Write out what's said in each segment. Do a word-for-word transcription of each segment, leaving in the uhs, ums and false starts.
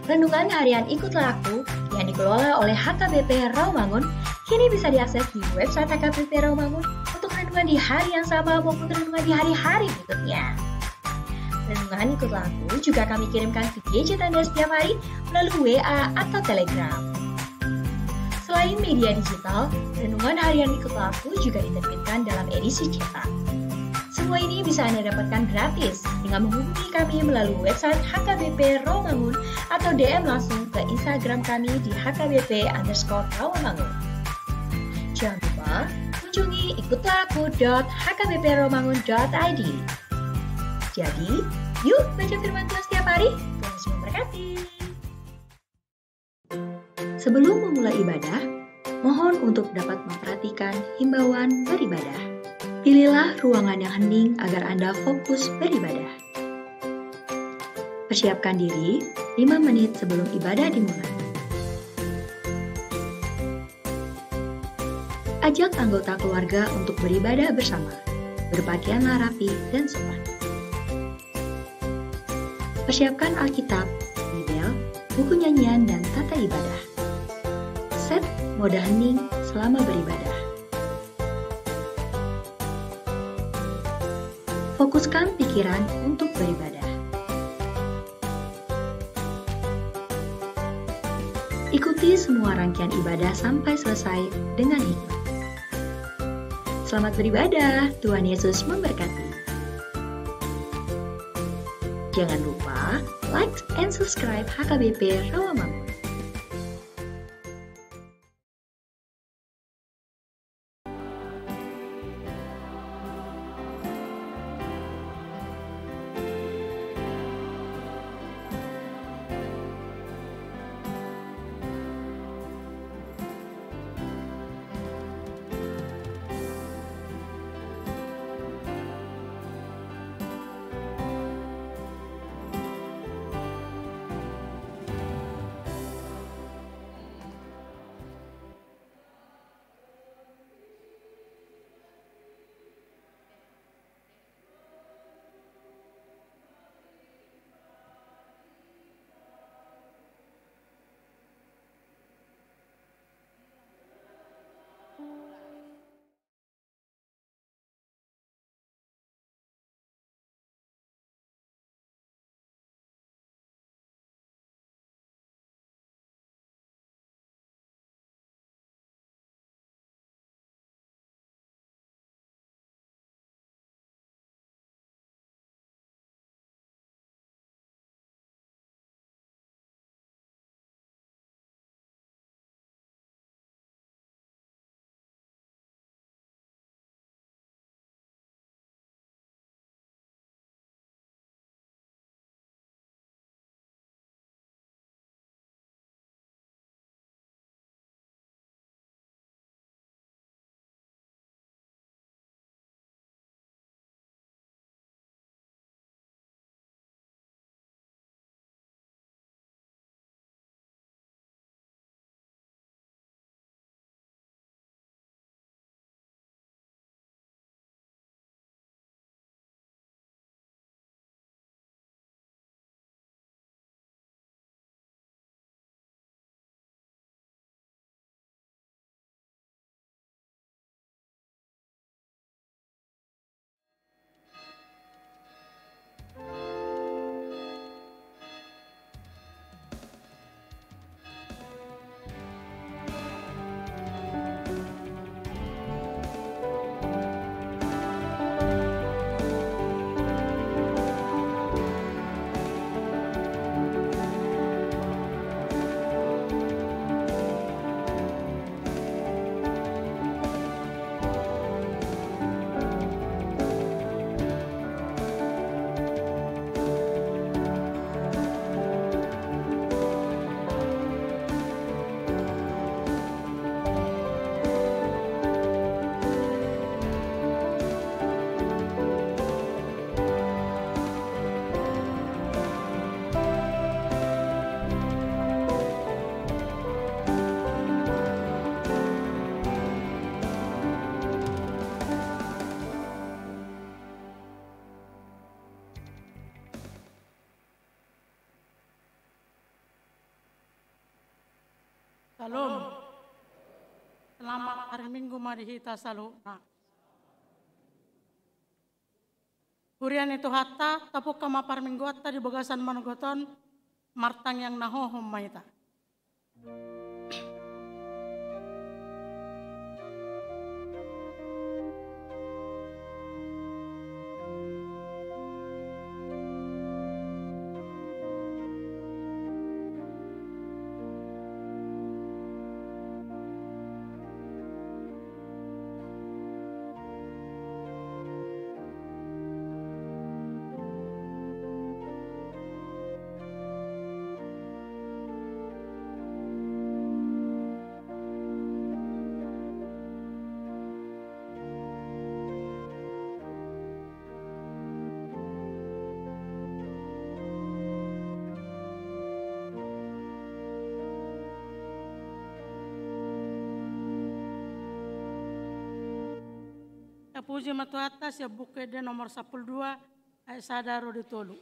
Renungan harian Ikutlah Aku yang dikelola oleh H K B P Rawamangun kini bisa diakses di website H K B P Rawamangun untuk renungan di hari yang sama maupun renungan di hari-hari berikutnya. Renungan Ikutlah Aku juga kami kirimkan ke gadget Anda setiap hari melalui W A atau Telegram. Selain media digital, renungan harian Ikutlah Aku juga diterbitkan dalam edisi cetak. Semua ini bisa Anda dapatkan gratis dengan menghubungi kami melalui website H K B P Rawamangun atau D M langsung ke Instagram kami di H K B P underscore Rawamangun. Jangan lupa kunjungi ikutlah aku dot H K B P rawamangun dot I D. Jadi, yuk baca firman Tuhan setiap hari. Tuhan Yesus memberkati. Sebelum memulai ibadah, mohon untuk dapat memperhatikan himbauan beribadah. Pilihlah ruangan yang hening agar Anda fokus beribadah. Persiapkan diri lima menit sebelum ibadah dimulai. Ajak anggota keluarga untuk beribadah bersama. Berpakaianlah rapi dan sopan. Persiapkan Alkitab, Bibel, buku nyanyian, dan tata ibadah. Set mode hening selama beribadah. Fokuskan pikiran untuk beribadah. Ikuti semua rangkaian ibadah sampai selesai dengan hikmat. Selamat beribadah, Tuhan Yesus memberkati. Jangan lupa like and subscribe H K B P Rawamangun. Syalom. Selamat hari Minggu ma di hita saluhutna. Huria ni Tuhanta, tapungka ma parmingguanta di bagasan manogot on, martangiang na hohom ma hita. Tapuji ma Tuhanta sian Buku Ende nomor sampulu dua, ayat sada ro di tolu.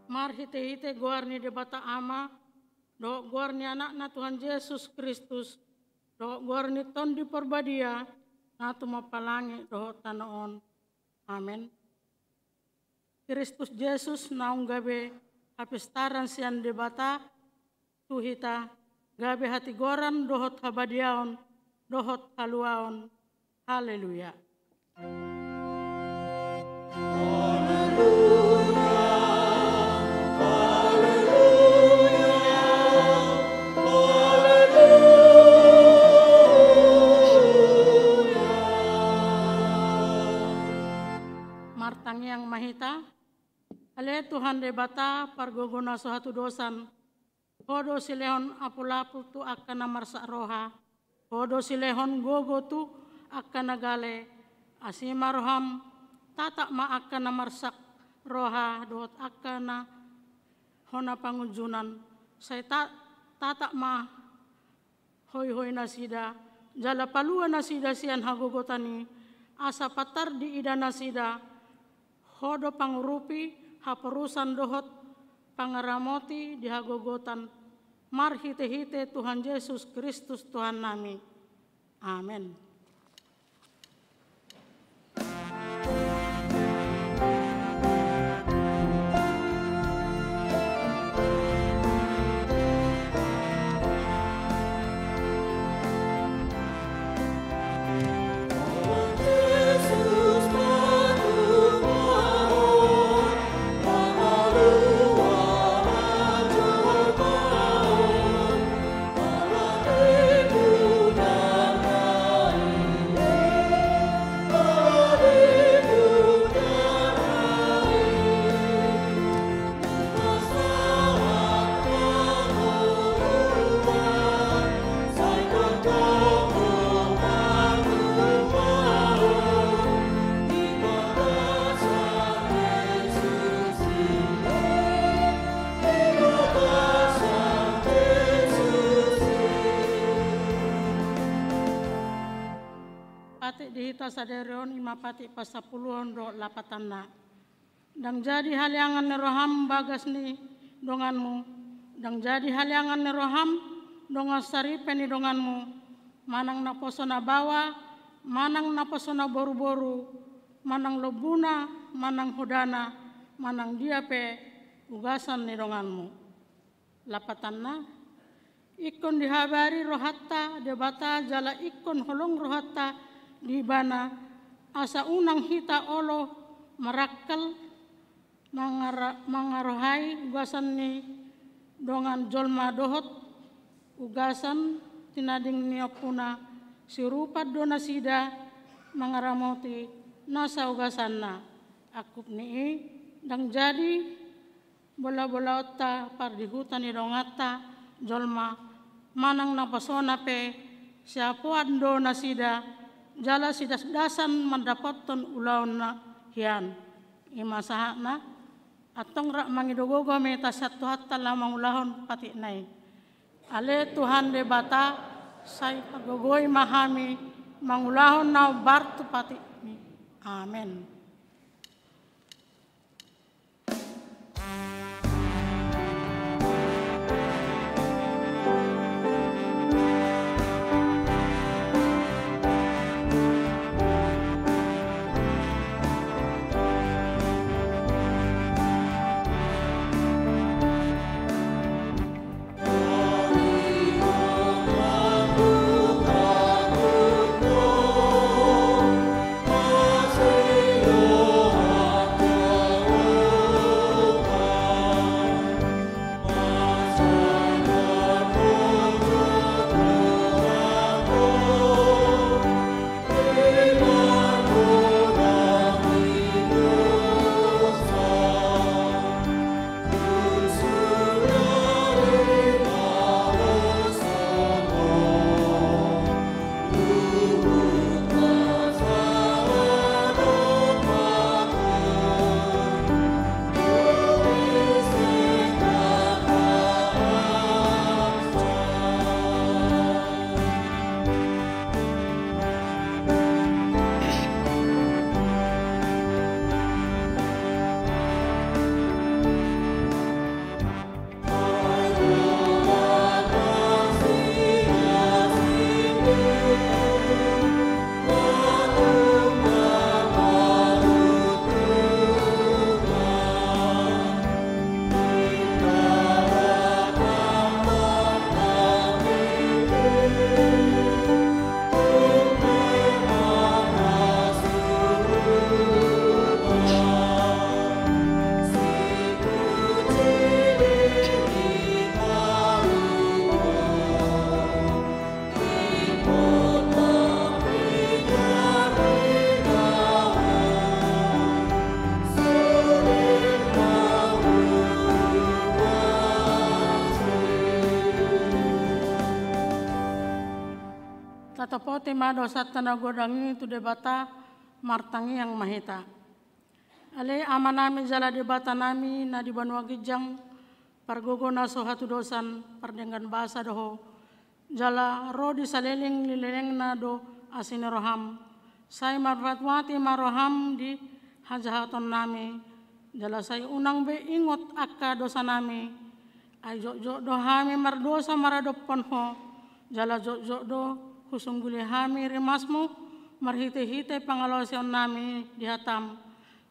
Marhitehite goar ni Debata Ama, dohot goar ni Anakna Tuhan Jesus Kristus, dohot goar ni Tondi Parbadia, na tumompa langit dohot tano on. Amen. Kristus Jesus naung gabe hapistaran sian Debata tu hita, gabe hatigoran dohot habadiaon dohot haluaon. Haleluya. Martangiang ma hita. Ale Tuhan Debata, pargogo na so hatudosan, Ho do silehon apulapul tu angka na marsak roha, Ho do silehon gogo tu angka na gale, asi ma roham, tatap ma angka na marsak roha dohot angka na hona pangunjunan, sai ta-, tatap ma hoihoi nasida, jala palua nasida sian hagogotan i, asa patar diida nasida, Ho do pangurupi haporusan dohot pangaramoti di hagogotan, marhitehite Tuhan Jesus Kristus Tuhannami. Amen. Tasadari on i ma patik pasampuluhon dohot lapatanna. Ndang jadi haleangan ni roham bagas ni donganmu, ndang jadi haleangan ni roham dongan saripe ni donganmu, manang naposo na baoa, manang naposo na boruboru, manang lombuna, manang hodana, manang dia pe ugasan ni donganmu. Lapatanna, ingkon dihabari rohanta Debata jala ingkon holong rohanta di Ibana, asa unang hita olo marangkal mangara-, mangarohai ugasan ni dongan jolma dohot ugasan tinading ni ompuna, siurupan do nasida mangaramoti nasa ugasanna. Angkup ni i, ndang jadi bolabolaonta pardihuta ni donganta jolma, manang naposona pe siapoan do nasida, jala sidasdasan mandapothon ulaon na hian. I ma sahatna, antong rap mangido gogo ma hita sian Tuhanta laho mangulahon patikna i. Ale Tuhan Debata, sai pagogoi ma hami mangulahon na hombar tu patikmi. Amen. Tatopoti ma dosanta na godang i tu Debata, martangiang ma hita. Ale Amanami jala Debatanami na di banua ginjang, pargogo na so hatudosan, pardenggan basa do Ho, jala ro di saleleng ni lelengna do asi ni roham. Sai marmatuati ma roham di hajahatonnami, jala sai unang be ingot angka dosanami. Ai jotjot do hami mardosa maradophon Ho, jala jotjot do husungguli hami rimasmu marhitehite pangalaosionnami di hatam.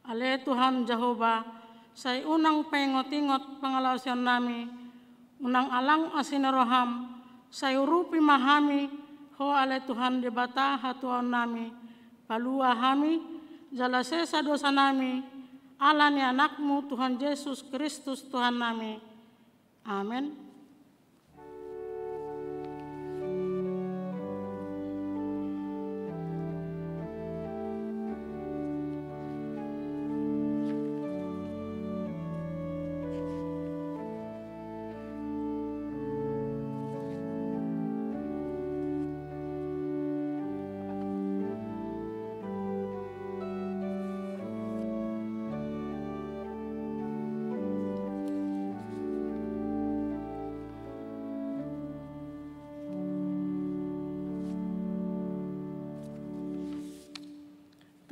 Ale Tuhan Jahowa, sai unang paingotingot pangalaosionnami, unang alang asi ni roham, sai urupi ma hami, Ho ale Tuhan Debata hatuaonnami, palua hami, jala sesa dosanami, ala ni Anakmu Tuhan Jesus Kristus Tuhannami. Amen.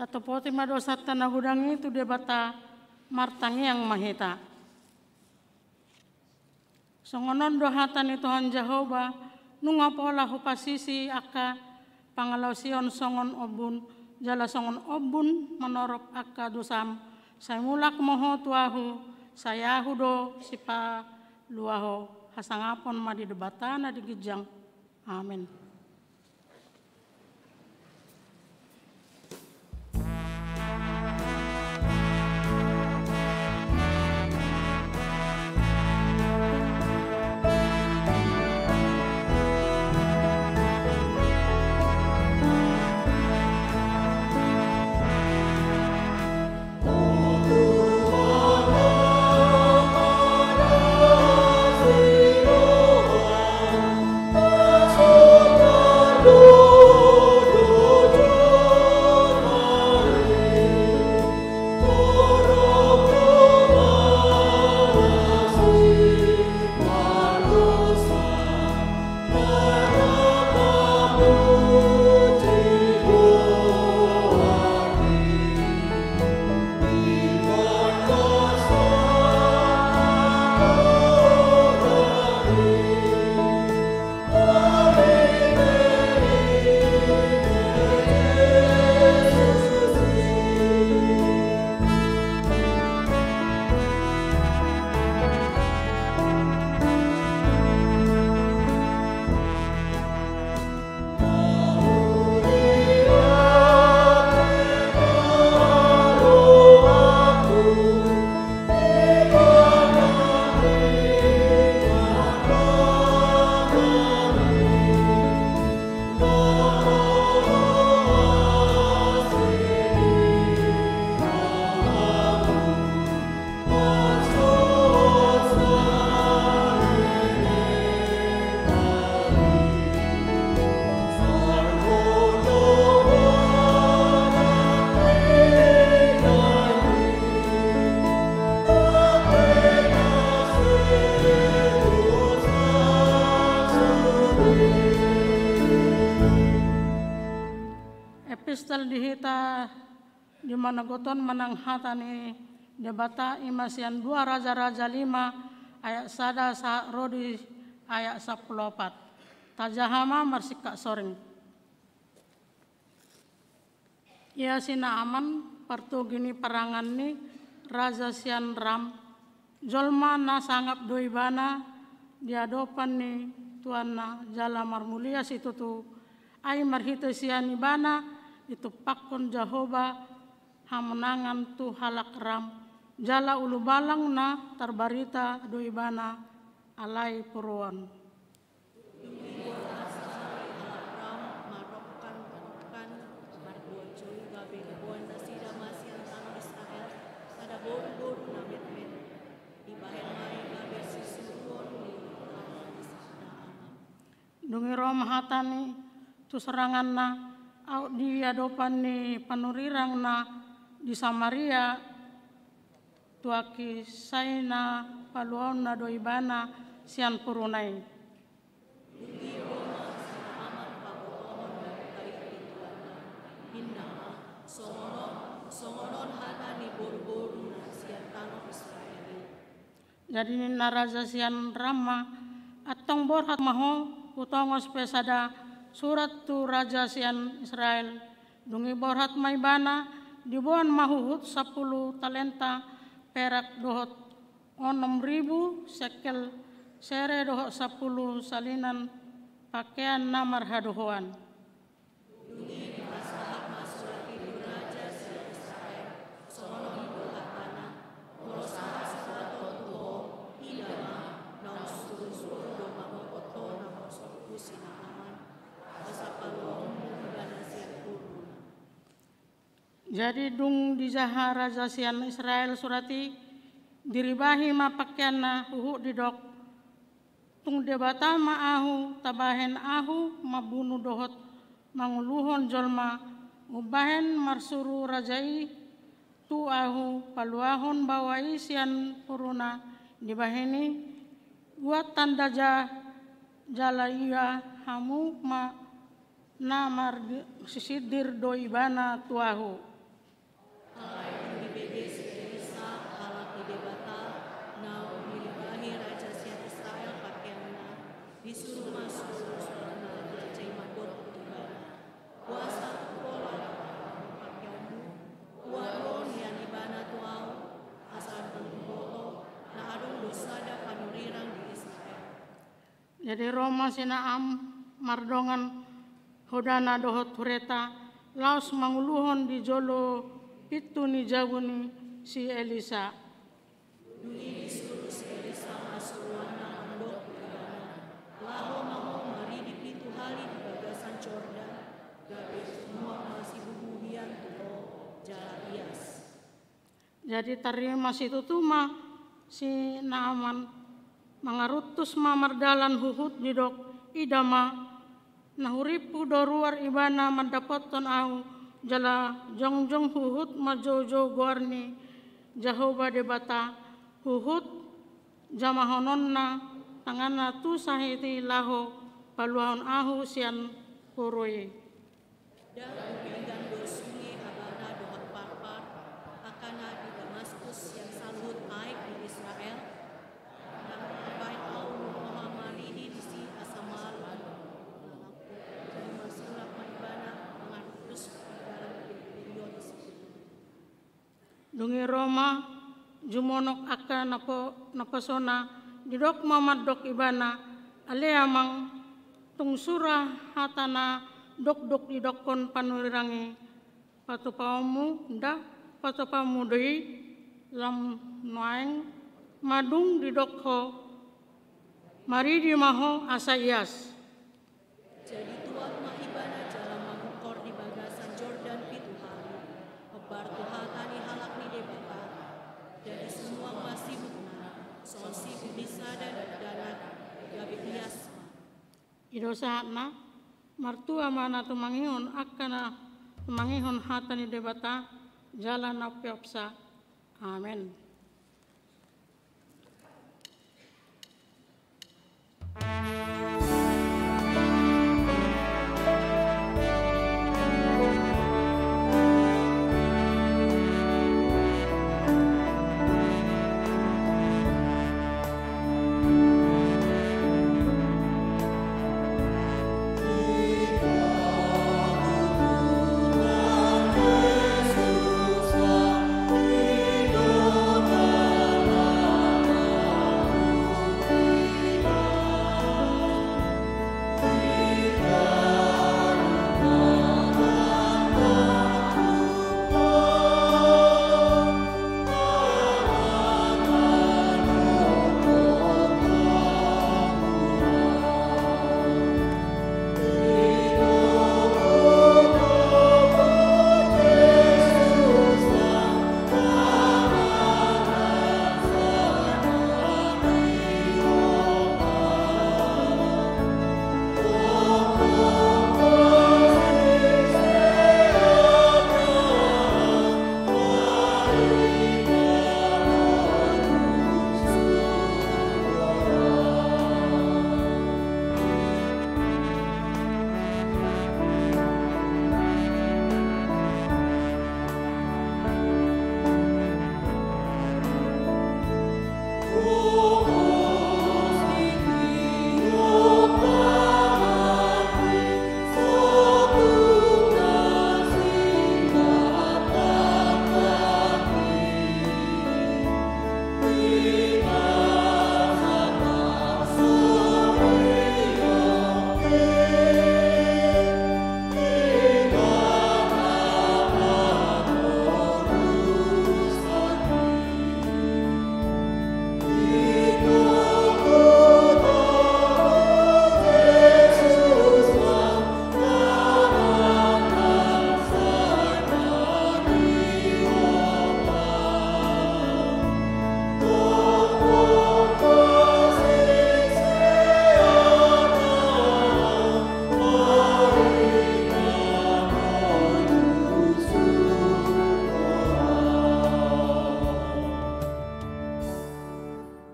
Topoti ma dosanta na godang i tu Debata, martangiang ma hita. Songon on do hata ni Tuhan Jahowa: Nunga pola hupasisi angka pangalaosion songon ombun, jala songon ombun manorop angka dosam, sai mulak ma ho tu Ahu, sai Ahu do sipaluahon. Hasangapon ma di Debata na di ginjang. Amen. Epistel di hita di manogot on manang hata ni Debata i ma sian dua Raja-raja lima ayat sada sahat ro di ayat sampulu opat. Tajaha ma marsingkat soring. Ia si Naaman, partogi ni parangan ni raja sian Ram, jolma na sangap do ibana di adopan ni tuanna, jala marmulia situtu. Ai marhite sian ibana ditumpakkon Jahowa hamonangan tu halak Ram, jala ulubalang na tarbarita do ibana alai pur on. Dung i borhat sahali halak Ram marrongkan-rongkan, marboan joi gabe diboan nasida ma sian tano Israel sada boru-boru na metmet. Dibahen ma i gabe sisuruon ni halak ni si Naaman. Dung i ro ma hata ni tu soranganna, aut di adopan ni panurirangna di Samaria, tu angki, sai na paluaonna do ibana sian puruna i. Dung i ro ma si Naaman pabotohon barita i tu tuanna. Ninna ma: Songon on, songon on hata ni boru-boru na sian tano Israel i. Jadi ninna raja sian Ram ma: Antong borhat ma ho, hutongos pe sada surat tu raja sian Israel. Dung i borhat ma ibana, diboan ma huhut sampulu talenta perak dohot onom ribu sekel sere dohot sampulu salinan pakean na marhadohoan. Dung i dipasahat ma surat i tu raja sian Israel. Songon on do hatana: Molo sahat surat on tu ho, ida ma, naung sisuruhon do manopot ho na porsokku si Naaman, asa paluaonmu ibana sian puruna. Jadi dung dijaha raja sian Israel surat i, diribahi ma pakeanna huhut didok: Tung Debata ma ahu, tabahen ahu mambunu dohot manguluhon jolma, umbahen marsuru raja i tu ahu paluahon baoa i sian puruna. Dibahen i, buat tanda ja, jala ia hamu ma na marsisindir do ibana tu ahu. Jadi ro ma si Naam mardongan hodana dohot hureta, laos manguluhon di jolo pintu ni jabu ni si Elisa. Dung i disuru si Elisa ma suruanna mandok tu ibana: Laho ma ho maridi pitu hali di bagasan Jordan, gabe muap ma sibubu hian tu ho jala ias. Jadi tarima situtu ma si Naaman, mangaruntus ma mardalan huhut didok: Ida ma, na hurimpu do ruar ibana mandapothon ahu, jala jongjong huhut marjoujou goar ni Jahowa Debata, huhut jamahononna tanganna tu sahit i laho paluahon ahu sian huru i. Ndang denggan do sunge abana dohot parpar, angka na di Damaskus sian saluhut aek di Israel? Ndang mambahen ahu nunga maridi disi asa malum? Jadi marsurak ma ibana mangaruntus mardalan di periode situ. Dung i ro ma jumonok angka napo-, naposona, didok ma mandok ibana: Ale amang, tung sura hata na dokdok didokkon panurirang i, patupaonmu nda? Patupaonmu do i? Lam nuaeng ma dung didok ho: Maridi ma ho asa ias. Jadi tuat ma ibana jala mangungkor di bagasan Jordan pitu hali, hombar tu hata ni halak ni Debata. Jadi sumuang ma sibukna, songon sibuk ni sada dakdanak, gabe ias ma. I do sahatna. Martua ma na tumangihon angka na tumangihon hata ni Debata jala na umpeopsa. Amen.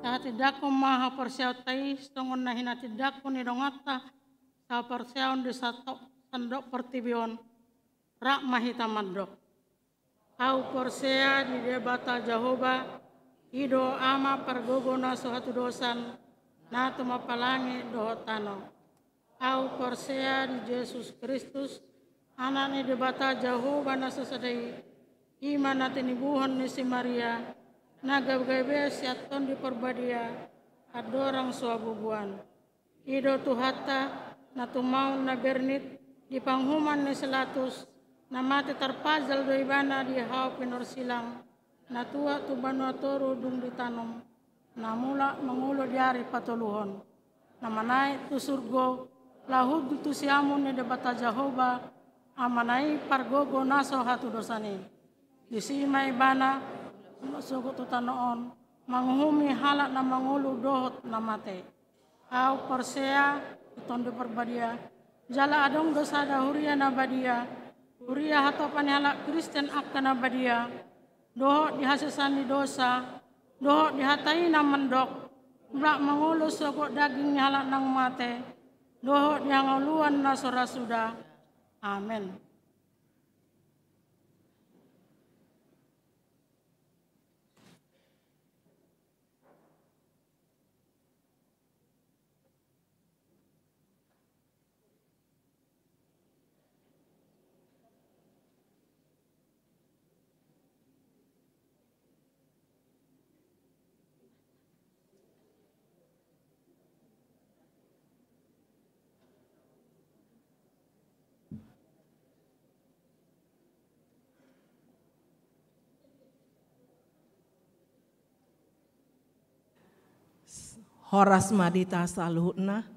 Tahatindangkon ma haporseaonta i songon na hinatindangkon ni donganta saporseaon di sato-, sandok portibi on. Rap ma hita mandok: Ahu porsea di Debata Jahowa, i do Ama pargogo na so hatudosan, na tumampalangi dohot tano. Ahu porsea di Jesus Kristus, Anak ni Debata Jahowa na so sada i, i ma na tinibuhon ni si Maria, na gabe-gabe sian Tondi Parbadia, andorang so habubuan. I do Tuhanta, na tumaon na bernit, di panguhuman ni si Latus, na mate tarpajal do ibana di hau pinorsilang, na tuat tu banua toru dung ditanom, na mulak mangolu di ari patoluhon, na manaek tu surgo, laho hundul tu siamun ni Debata Jahowa, Amana i pargogo na so hatudosan i. Disi ma ibana, sogot tu tano on, manguhumi halak na mangolu dohot na mate. Ahu porsea, tu Tondi Parbadia, jala adong do sada huria na badia, huria hatopan ni halak Kristen angka na badia, dohot di hasesaan ni dosa, dohot di hata i na mandok, mulak mangolu sogot daging ni halak naung mate, dohot di hangoluan na so ra suda. Amen. Horas ma di hita saluhutna.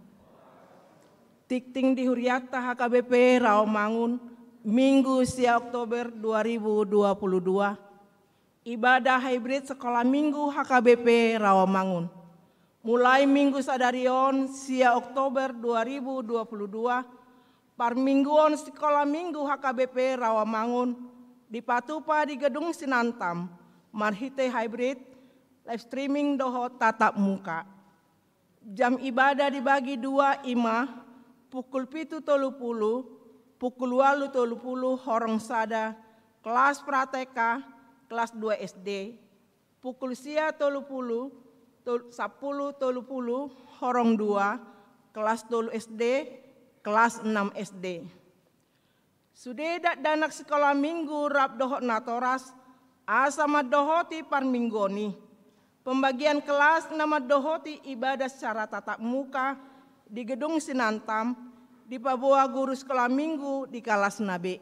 Tingting di hurianta H K B P Rawamangun, Minggu sia Oktober dua ribu dua puluh dua. Ibadah hybrid Sekolah Minggu H K B P Rawamangun. Mulai Minggu sadari on sia Oktober dua ribu dua puluh dua, parmingguon Sekolah Minggu H K B P Rawamangun dipatupa di Gedung Sinantam, marhite hybrid, live streaming dohot tatap muka. Jam ibadah dibagi dua, i ma, pukul pitu tolu pulu, pukul ualu tolu pulu horong sada, kelas pra T K, kelas dua S D, pukul sia tolu pulu, tol-, sampulu tolu pulu horong dua, kelas tolu S D, kelas enam S D. Sude dakdanak Sekolah Minggu rap dohot natoras, asa mandohoti parmingguon i. Pembagian kelas na mandohoti ibadah secara tatap muka di Gedung Sinantam, dipaboa guru Sekolah Minggu di kelasna be.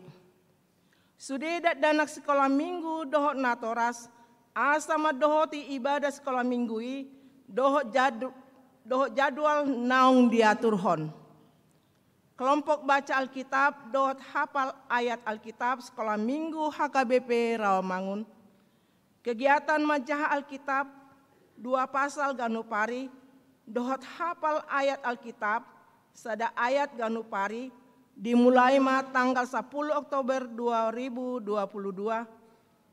Sude dakdanak Sekolah Minggu dohot natoras, asa mandohoti ibadah Sekolah Minggu i, dohot jad-, dohot jadwal naung diaturhon. Kelompok baca Alkitab dohot hapal ayat Alkitab Sekolah Minggu H K B P Rawamangun. Kegiatan manjaha Alkitab dua pasal ganup ari, dohot hapal ayat Alkitab sada ayat ganup ari, dimulai ma tanggal sampulu Oktober dua ribu dua puluh dua.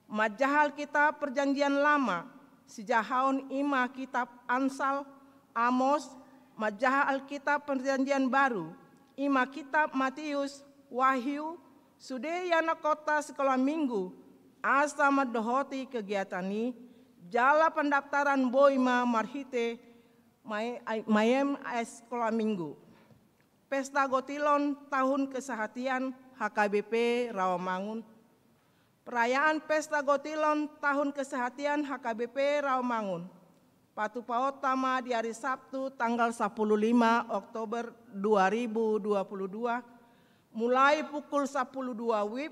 Manjaha Alkitab Perjanjian Lama, sijahaon i ma kitab Amsal, Amos, manjaha Alkitab Perjanjian Baru, i ma kitab Matius, Wahyu, sude ianakhonta Sekolah Minggu, asa mandohoti kegiatan i, jala pendaftaran boi ma marhite mai-, ai-, maem Sekolah Minggu. Pesta Gotilon Tahun Kesehatian H K B P Rawamangun. Perayaan Pesta Gotilon Tahun Kesehatian H K B P Rawamangun patupaonta ma di ari Sabtu tanggal sampulu lima Oktober dua ribu dua puluh dua, mulai pukul sampulu dua wib,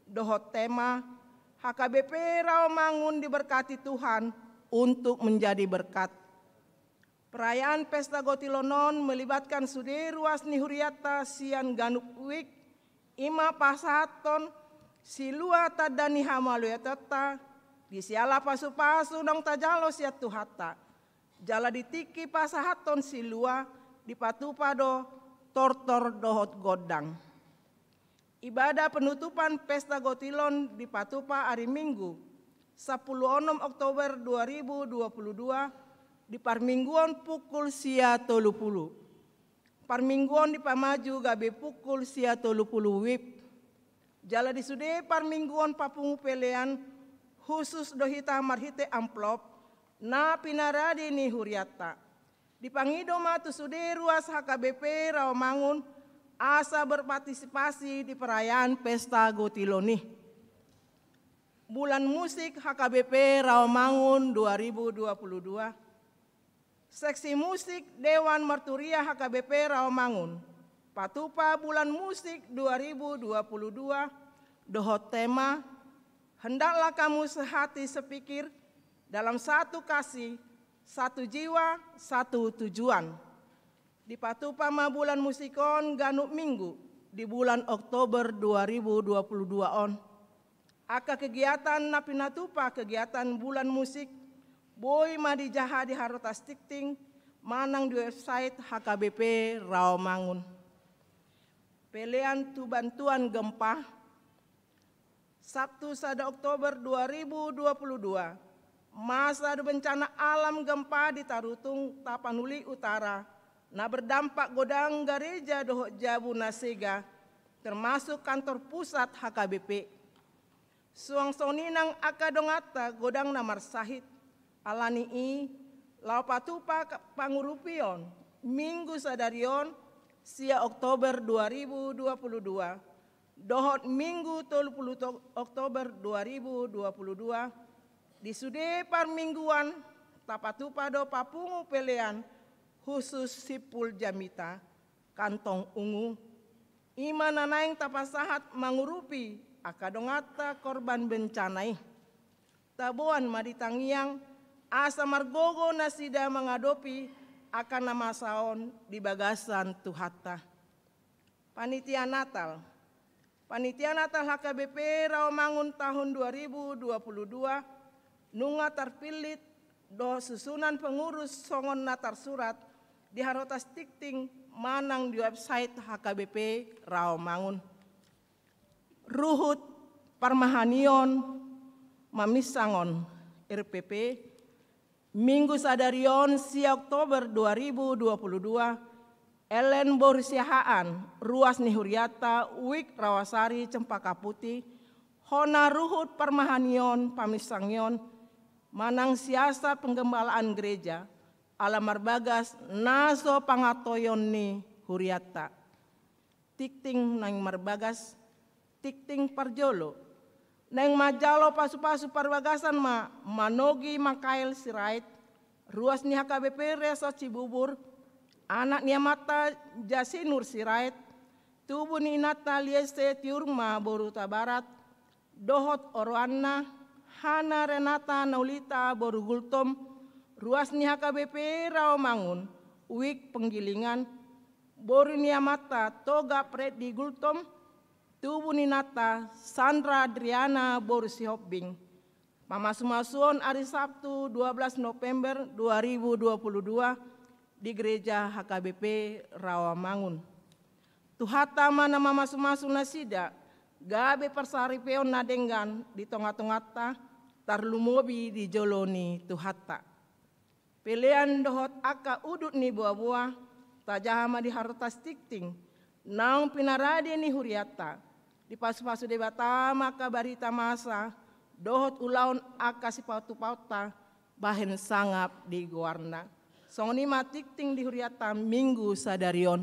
dohot tema, H K B P Rawamangun diberkati Tuhan untuk menjadi berkat. Perayaan Pesta Gotilon on melibatkan sude ruas ni hurianta sian ganup wik, i ma pasahathon silua tanda ni hamaolionta, di siala pasupasu naung tajalo sian Tuhanta. Jala di tingki pasahathon silua dipatupa do tortor dohot gondang. Ibadah penutupan Pesta Gotilon dipatupa ari Minggu, sampulu onom Oktober dua ribu dua puluh dua, di parmingguon pukul sia tolu pulu. Parmingguon dipamaju gabe pukul sia tolu pulu wib. Jala di sude parmingguon papungu pelean, husus do hita marhite amplop na pinaradi ni hurianta. Dipangido ma tu sude ruas H K B P Rawamangun asa berpartisipasi di perayaan Pesta Gotilon i. Bulan Musik H K B P Rawamangun dua ribu dua puluh dua. Seksi musik Dewan Marturia H K B P Rawamangun, patupa bulan musik dua ribu dua puluh dua, dohot tema, hendaklah kamu sehati sepikir, dalam satu kasih, satu jiwa, satu tujuan. Dipatupa ma bulan musik on ganup minggu di bulan Oktober dua ribu dua puluh dua on. Angka kegiatan na pinatupa kegiatan bulan musik, boi ma dijaha di Harotas Tingting manang di website H K B P Rawamangun. Pelean tu bantuan gempa. Sabtu sada Oktober dua ribu dua puluh dua, masa do bencana alam gempa di Tarutung, Tapanuli Utara, na berdampak godang gareja dohot jabu na sega, termasuk kantor pusat H K B P. Suang songon i nang angka donganta godang na marsahit. Alani i, laho patupa ka-, pangurupion, minggu sadari on, sia Oktober dua ribu dua puluh dua, dohot minggu tolu puluh to-, Oktober dua ribu dua puluh dua, di sude parmingguan, tapatupa do papungu pelean khusus Simpul Jamita, Kantong Ungu. I ma na naeng tapasahat mangurupi angka donganta korban bencana i. Taboan ma di tangiang, asa margogo nasida mangadopi angka na masa on di bagasan Tuhanta. Panitia Natal. Panitia Natal H K B P Rawamangun tahun dua ribu dua puluh dua, nunga tarpillit dohot susunan pengurus songon na tarsurat di Harotas Tingting manang di website H K B P Rawamangun. Ruhut parmahanion maminsangon, R P P, minggu sadari on sia Oktober dua ribu dua puluh dua, Ellen boru Siahaan, ruas ni hurianta Wijk Rawasari Cempaka Putih, hona ruhut parmahanion paminsangion manang siasat penggembalaan gereja, ala marbagas na so pangantoion ni hurianta. Tingting naeng marbagas, tingting parjolo. Naeng manjalo pasupasu parbagasan ma Manogi Makael Sirait, ruas ni H K B P Resort Cibubur, anak ni amanta Jasinur Sirait, tubu ni inanta Liese Tiurma boru Tabarat, dohot oroanna, Hana Renata Naulita boru Gultom, ruas ni H K B P Rawamangun, Wijk Penggilingan, boru ni amanta Toga Freddy Gultom, tubu ni inanta Sandra Adriana boru Sihombing. Pamasumasuon ari Sabtu dua belas November dua ribu dua puluh dua di Gereja H K B P Rawamangun. Tuhanta ma na mamasumasu nasida, gabe parsaripeon na denggan di tongatonganta, tarlumobi di jolo ni Tuhanta. Pelean dohot angka udut ni boaboa, tajaha ma di Harotas Tingting, naung pinarade ni hurianta, dipasupasu Debata ma angka barita masa, dohot ulaon angka sipatupaonta, bahen sangap di goarna. Songon i ma tingting di hurianta minggu sadari on.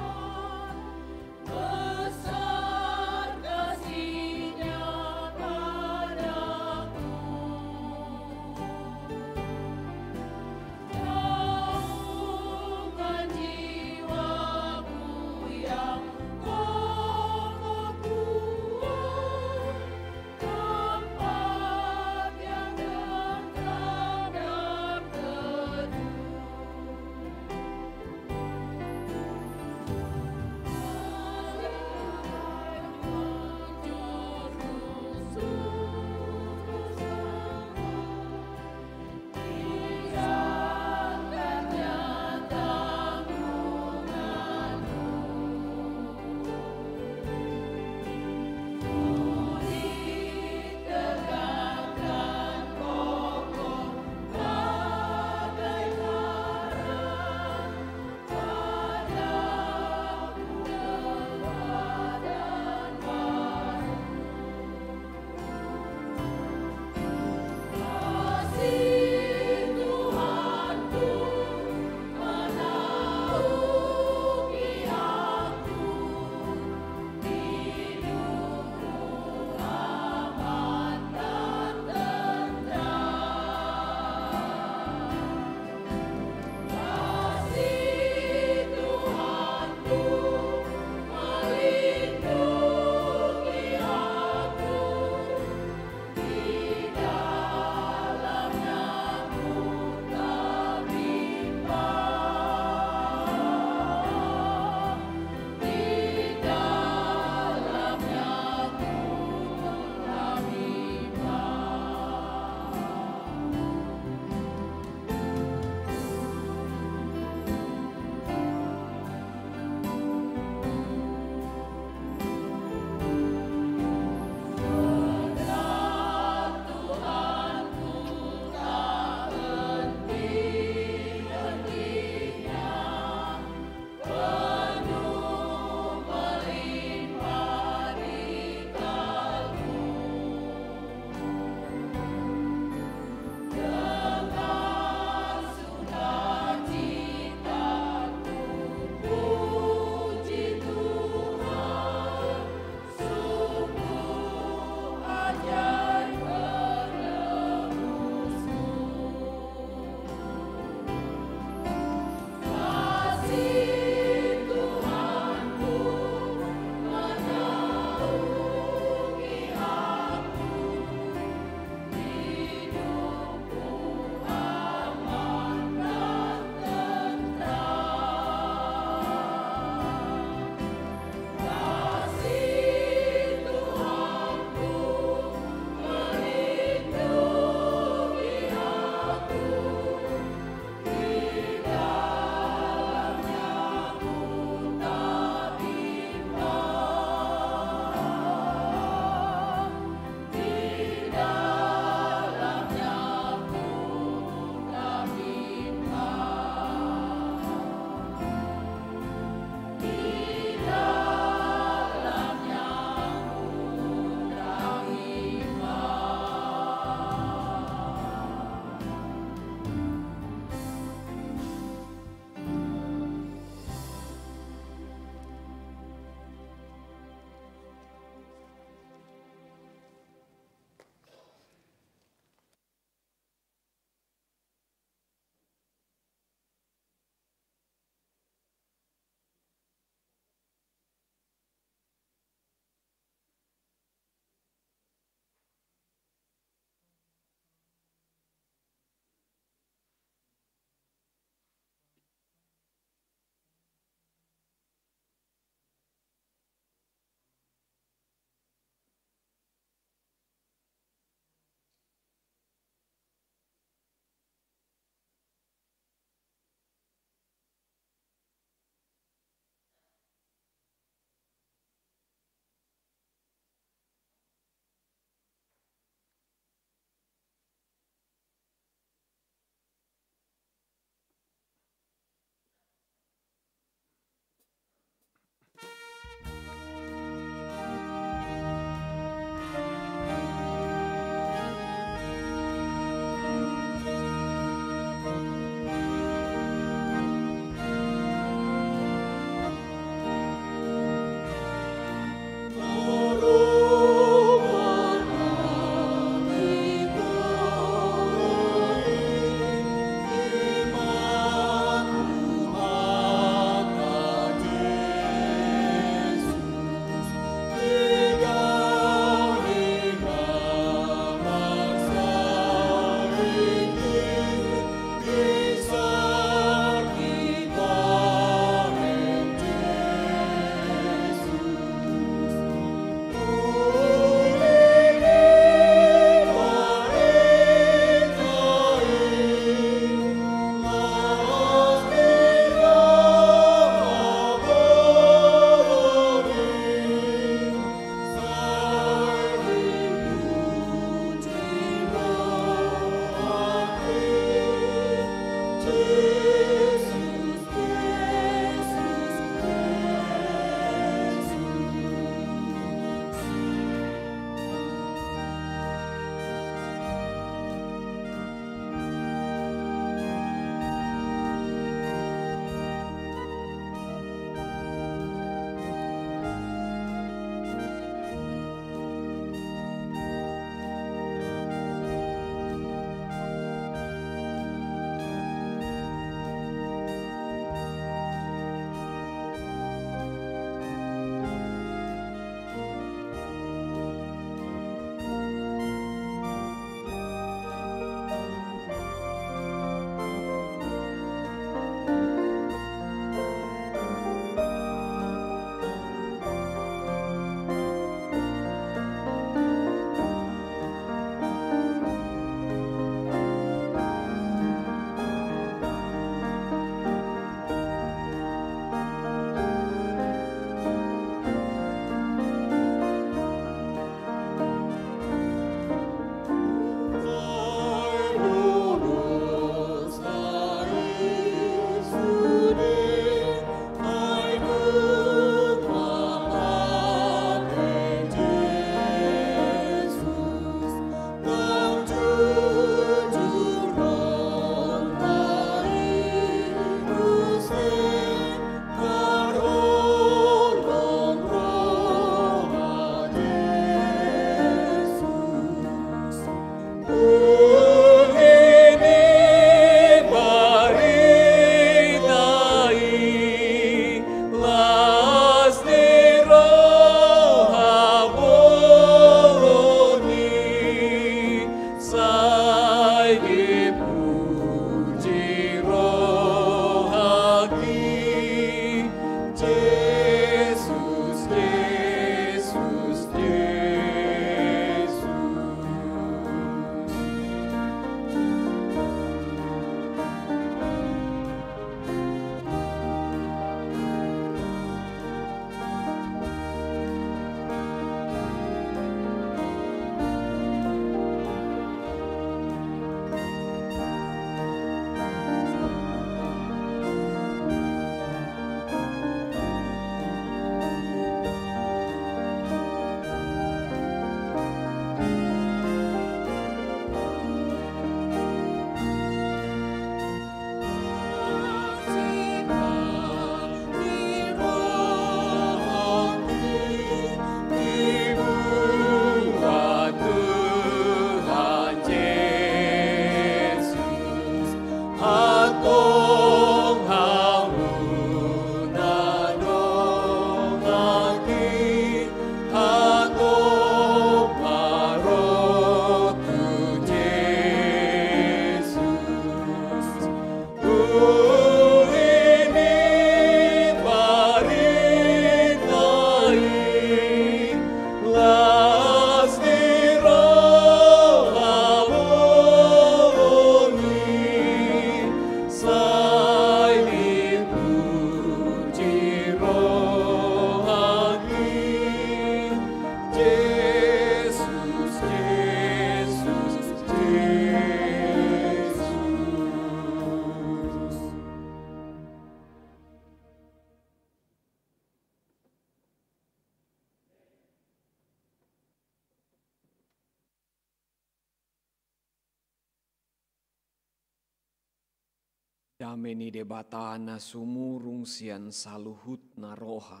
Dame ni Debata na sumurung sian saluhutna roha,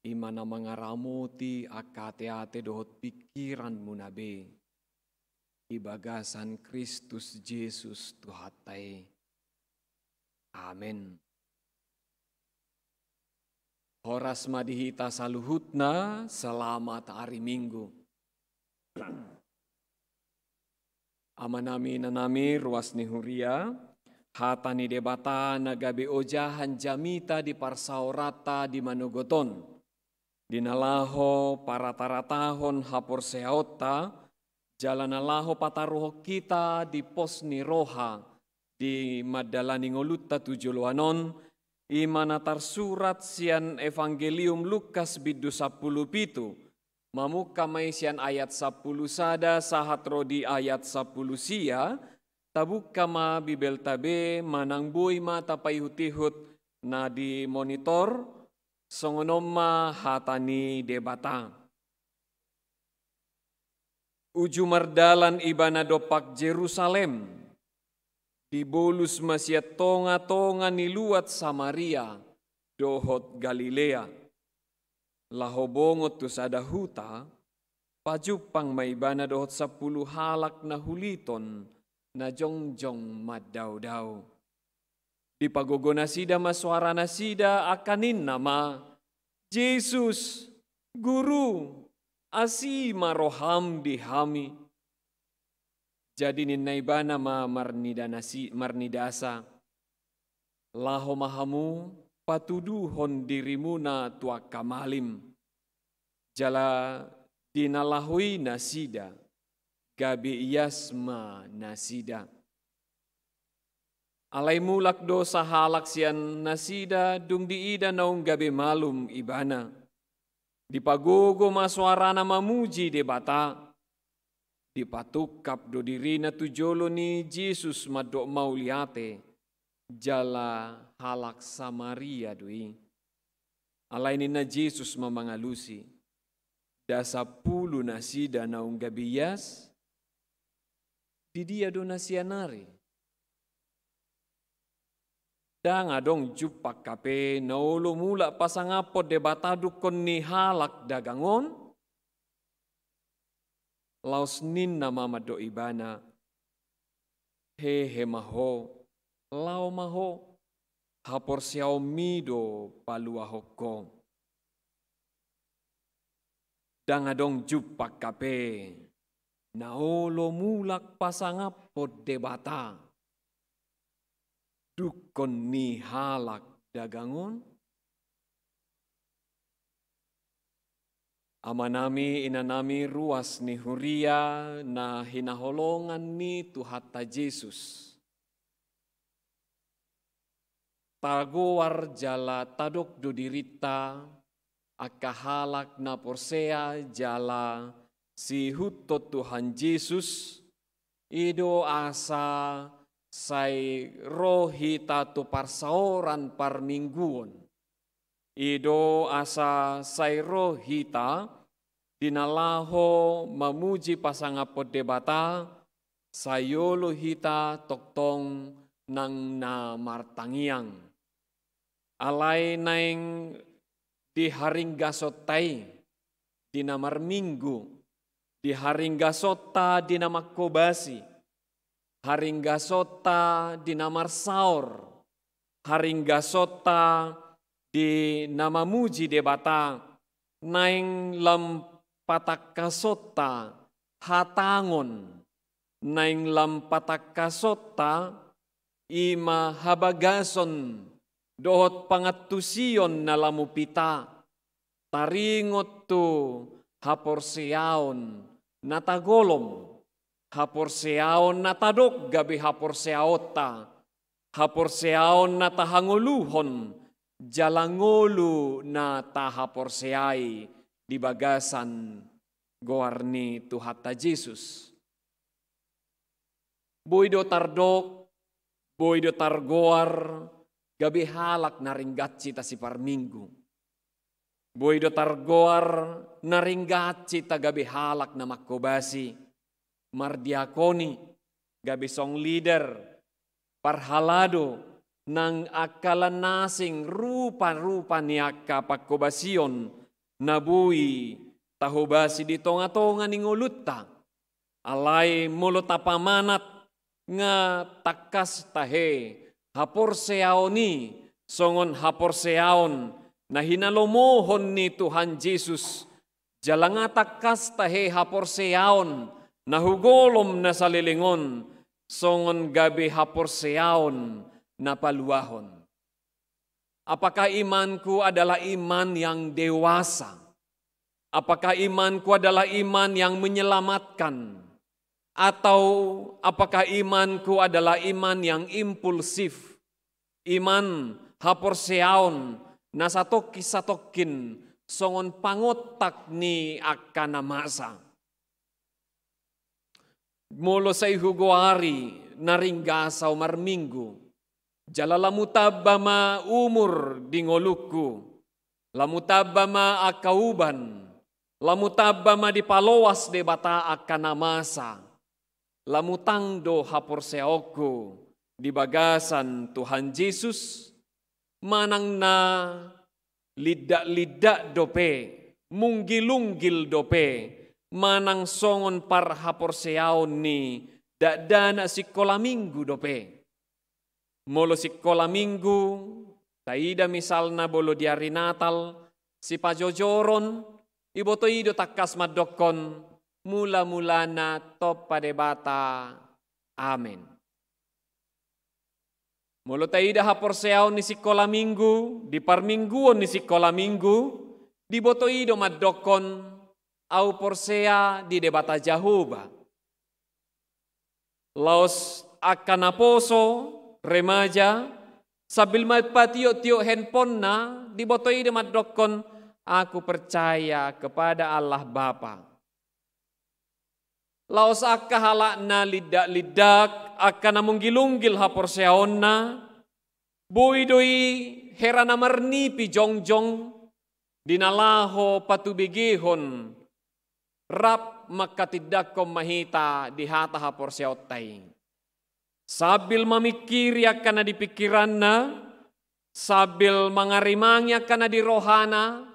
i ma na mangaramoti angka ateate dohot pingkiranmuna be, di bagasan Kristus Jesus Tuhanta i. Amen. Horas ma di hita saluhutna, selamat ari Minggu. Amanami, inanami, ruas ni huria, hata ni Debata na gabe ojahan jamita di parsaoranta di manogot on, di na laho parataratahon haporseaonta, jala na laho pataruhon hita di pos ni roha, di mandalani ngolunta tu joloan on, i ma na tarsurat sian Evangelium Lukas bindu sampulu pitu, mamungka ma i sian ayat sampulu sada sahat ro di ayat sampulu sia, tabuka ma Bibelta be manang boi ma tapaihutihut na di monitor, songon on ma hata ni Debata. Uju mardalan ibana dompak Jerusalem, dibolus ma sian tongatonga ni luat Samaria dohot Galilea. Laho bongot tu sada huta, pajumpang ma ibana dohot sampulu halak na huliton na jongjong mandaodao. Dipagogo nasida ma soaranasida angka ninna ma, "Jesus, Guru, asi ma roham di hami." Jadi ninna ibana ma marnida nasi-, marnidasa, "Laho ma hamu patuduhon dirimuna tu angka malim." Jala di na laho i nasida, gabe ias ma nasida. Alai mulak do sahalak sian nasida dung diida naung gabe malum ibana. Dipagogo ma soarana mamuji Debata. Dipatungkap do dirina tu jolo ni Jesus mandok mauliate, jala halak Samaria do i. Alai ninna Jesus ma mangalusi, "Nda sampulu nasida naung gabe ias? Di dia do na sian ari? Ndang adong jumpang hape na olo mulak pasangaphon Debata dungkon ni halak dagang on?" Laos ninna ma mandok ibana, "Hehe ma ho, laho ma ho, haporseaonmi do paluahon ho." Ndang adong jumpang hape na olo mulak pasangaphon Debata dungkon ni halak dagang on? Amanami, inanami, ruas ni huria na hinaholongan ni Tuhanta Jesus. Tagoar jala tadok do dirinta angka halak na porsea jala siihuthon Tuhan Jesus, i do asa sai ro hita tu parsaoran parmingguon. I do asa sai ro hita di na laho mamuji pasangaphon Debata, sai olo hita tongtong nang na martangiang. Alai naeng di haringgasonta i, di na marminggu, di haringgasonta di na manghobasi, haringgasonta di na marsaor, haringgasonta di na mamuji Debata, naeng lam patangkasonta hatangon, naeng lam patangkasonta i ma habagason dohot pangantusion na lam upa, taringot tu haporseaon na tagolom, haporseaon na tadok gabe haporseaonta, haporseaon na tahangoluhon jala ngolu na tahaporseai di bagasan goar ni Tuhanta Jesus. Boi do tardok, boi do targoar gabe halak na ringgas hita siparminggu. Boi do targoar na ringgas hita gabe halak na manghobasi, mardiakoni, gabe song leader, parhalado nang angka lan na asing rupa-rupa ni angka panghobasion na boi tahobasi di tonga-tonga ni ngolunta. Alai molo tapamanat nga tangkas tahe haporseaon i songon haporseaon na hinalomohon ni Tuhan Jesus, jala nga tangkas tahe haporseaon na hu golom na saleleng on songon gabe haporseaon na paluahon. Apakah imanku adalah iman yang dewasa? Apakah imanku adalah iman yang menyelamatkan? Atau apakah imanku adalah iman yang impulsif? Iman haporseaon na satongkin-satongkin songon pangontak ni angka na masa. Molo sai hugoari na ringgas ahu marminggu, jala lamu tamba ma umur di ngolungku, lamu tamba ma angka uban, lamu tamba ma dipaloas Debata angka na masa, lamu tang do haporseaonku di bagasan Tuhan Jesus, manang na lindak-lindak dope, munggil-unggil dope, manang songon parhaporseaon ni dakdanak sikola minggu dope. Molo sikola minggu, taida misalna molo di ari Natal, sipajojoron, iboto i do tangkas mandokkon, mula-mulana tompa Debata. Amen. Molo taida haporseaon ni sikola minggu, di parmingguon ni sikola minggu, diboto i do mandokkon, au porsea di Debata Jahowa. Laos angka naposo, remaja, sambil mampatiok-tiok handphonena, diboto i do mandokkon, aku percaya kepada Allah Bapa. Laos angka halak na lindak-lindak, angka na munggil-unggil haporseaonna, boi do i hera na marnipi jongjong, di na laho patubegehon, rap mangkatindangkon ma hita di hata haporseaonta i. Sambil mamingkiri angka na di pingkiranna, sambil mangarimangi angka na di rohana,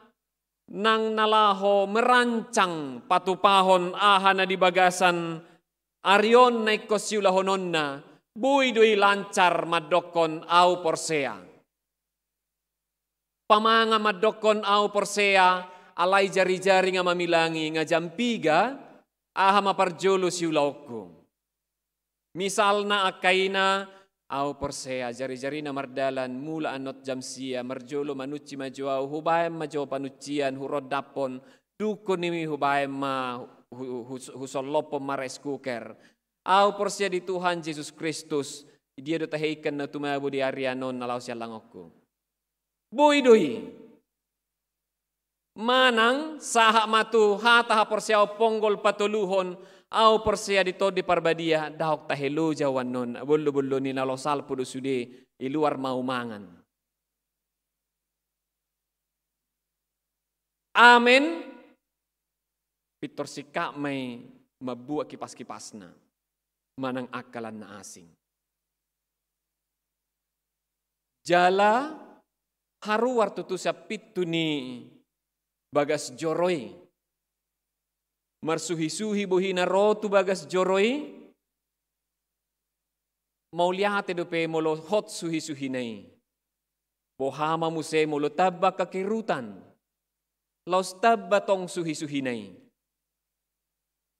nang na laho merancang patupahon aha na di bagasan ari on na ingkon siulahononna, boi do i lancar mandokkon au porsea. Pamangan mandokkon au porsea, alai jari-jari nga mamilangi, nga jam piga, aha ma parjolo siulaonku. Misalna angka ina, au porsea, jari-jarina mardalan, mula annon jam sia, marjolo manunci ma jo au, hubaen ma jo panuncian, hurondaphon, dungkon i hubaen ma, hu-, hu-, husollophon ma rice cooker. Au porsea di Tuhan Jesus Kristus, dia do tahe ingkon na tumabo di ari annon na laho sialangonku. Boi do i. Manang sahat ma tu hata haporseaon ponggol patoluhon, au porsea di Tondi Parbadia, ndang tahe loja au annon, bollo-bollo ni na laho salpu do sude, i luar ma au mangan. Amen. Pintor singkat ma i mambuat kipas-kipasna manang angka lan na asing. Jala haruar tutu sian pintu ni bagas joro i. Marsuhi-suhi bohina ro tu bagas joro i. Mauliate dope molo hot suhi-suhina i. Boha ma muse molo tamba kekirutan. Laos tamba tong suhi-suhina i.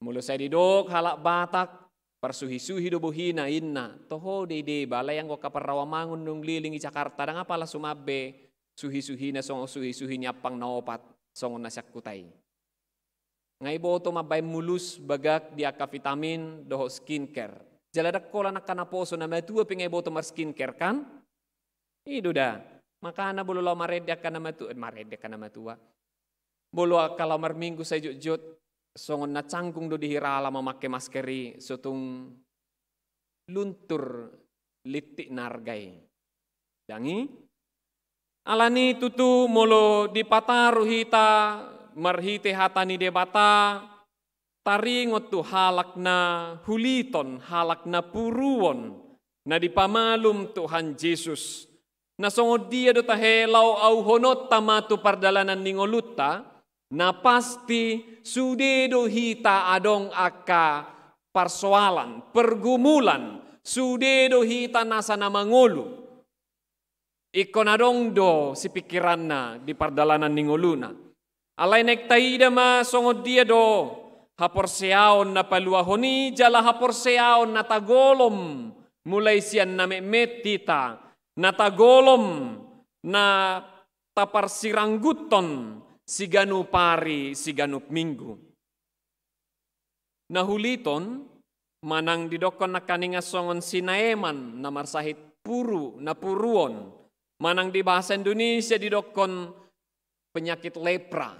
Molo sai didok halak Batak, parsuhi-suhi do bohina, inna. Toho do i deba, alai anggo angka parrawamangun naung leleng i Jakarta, ndang apala suman be suhi-suhina songon suhi-suhi ni ampang na opat, songon na sian huta i. Nga iboto mambaen mulus bagak di angka vitamin dohot skincare. Jala ndang holan angka naposo, na matua pe nga iboto marskincare kan? I do da. Makana molo laho marende angka na matua, eh, marende angka na matua. Molo angka laho marminggu sai jotjot, songon na canggung do di hira ala mamake masker i, so tung luntur lintik na arga i. Ndang i? Alani tutu molo dipataru hita marhite hata ni Debata, taringot tu halak na huliton, halak na puruon, na dipamalum Tuhan Jesus. Na songon dia do tahe laho auhononta ma tu pardalanan ni ngolunta, na pasti sude do hita adong angka parsoalan, pergumulan, sude do hita nasa na mangolu. Ingkon adong do sipingkiranna di pardalanan ni ngoluna. Alai naeng taida ma songon dia do haporseaon na paluahon i jala haporseaon na tagolom mulai sian na metmet hita, na tagolom na taparsirangguthon siganup ari siganup minggu. Na huliton, manang didokkon nangkaningan songon si Naeman na marsahit puru, na puruon, manang di bahasa Indonesia didokkon penyakit lepra.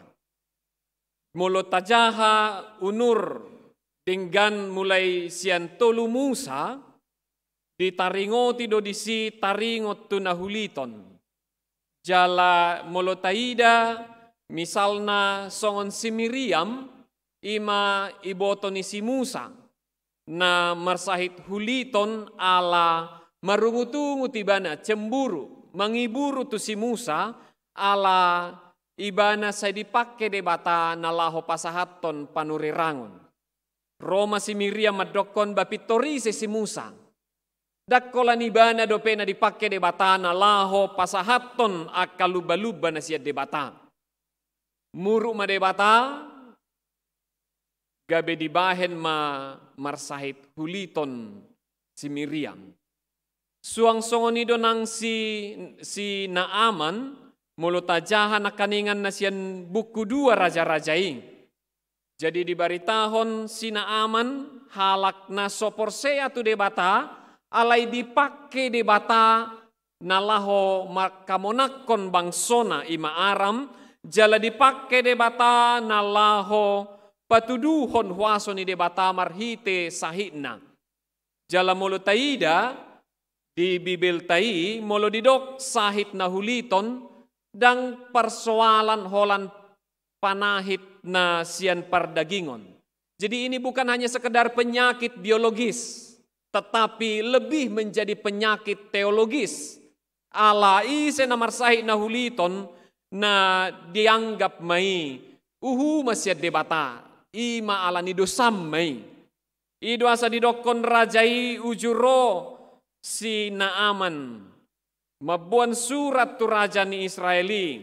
Molo tajaha unur denggan mulai sian tolu Musa, ditaringoti do disi taringot tu na huliton. Jala molo taida, misalna songon si Miriam, i ma iboto ni si Musa, na marsahit huliton ala marungutungut ibana, cemburu, mangiburu tu si Musa, ala ibana sai dipangke Debata na laho pasahathon panurirangon. Ro ma si Miriam mandokkon ba pintor ise si Musa. Ndang holan ibana dope na dipangke Debata na laho pasahathon angka lumba-lumba na sian Debata. Muruk ma Debata, gabe dibahen ma marsahit huliton si Miriam. Suang songon i do nang si, si Naaman, molo tajaha nangkaningan na sian buku dua Raja-raja i. Jadi dibaritahon si Naaman halak na so porsea tu Debata, alai dipangke Debata na laho mangkamonangkon bangsona i ma Aram, jala dipangke Debata na laho patuduhon huaso ni Debata marhite sahitna. Jala molo taida, di Bibelta i, molo didok sahit na huliton, ndang parsoalan holan panahit na sian pardagingon. Jadi ini bukan hanya sekedar penyakit biologis, tetapi lebih menjadi penyakit teologis. Ala ise na marsahit na huliton na dianggap ma i uhuman sian Debata, i ma ala ni dosam ma i. I do asa didokkon raja i uju ro si Naaman mamboan surat tu raja ni Israel i.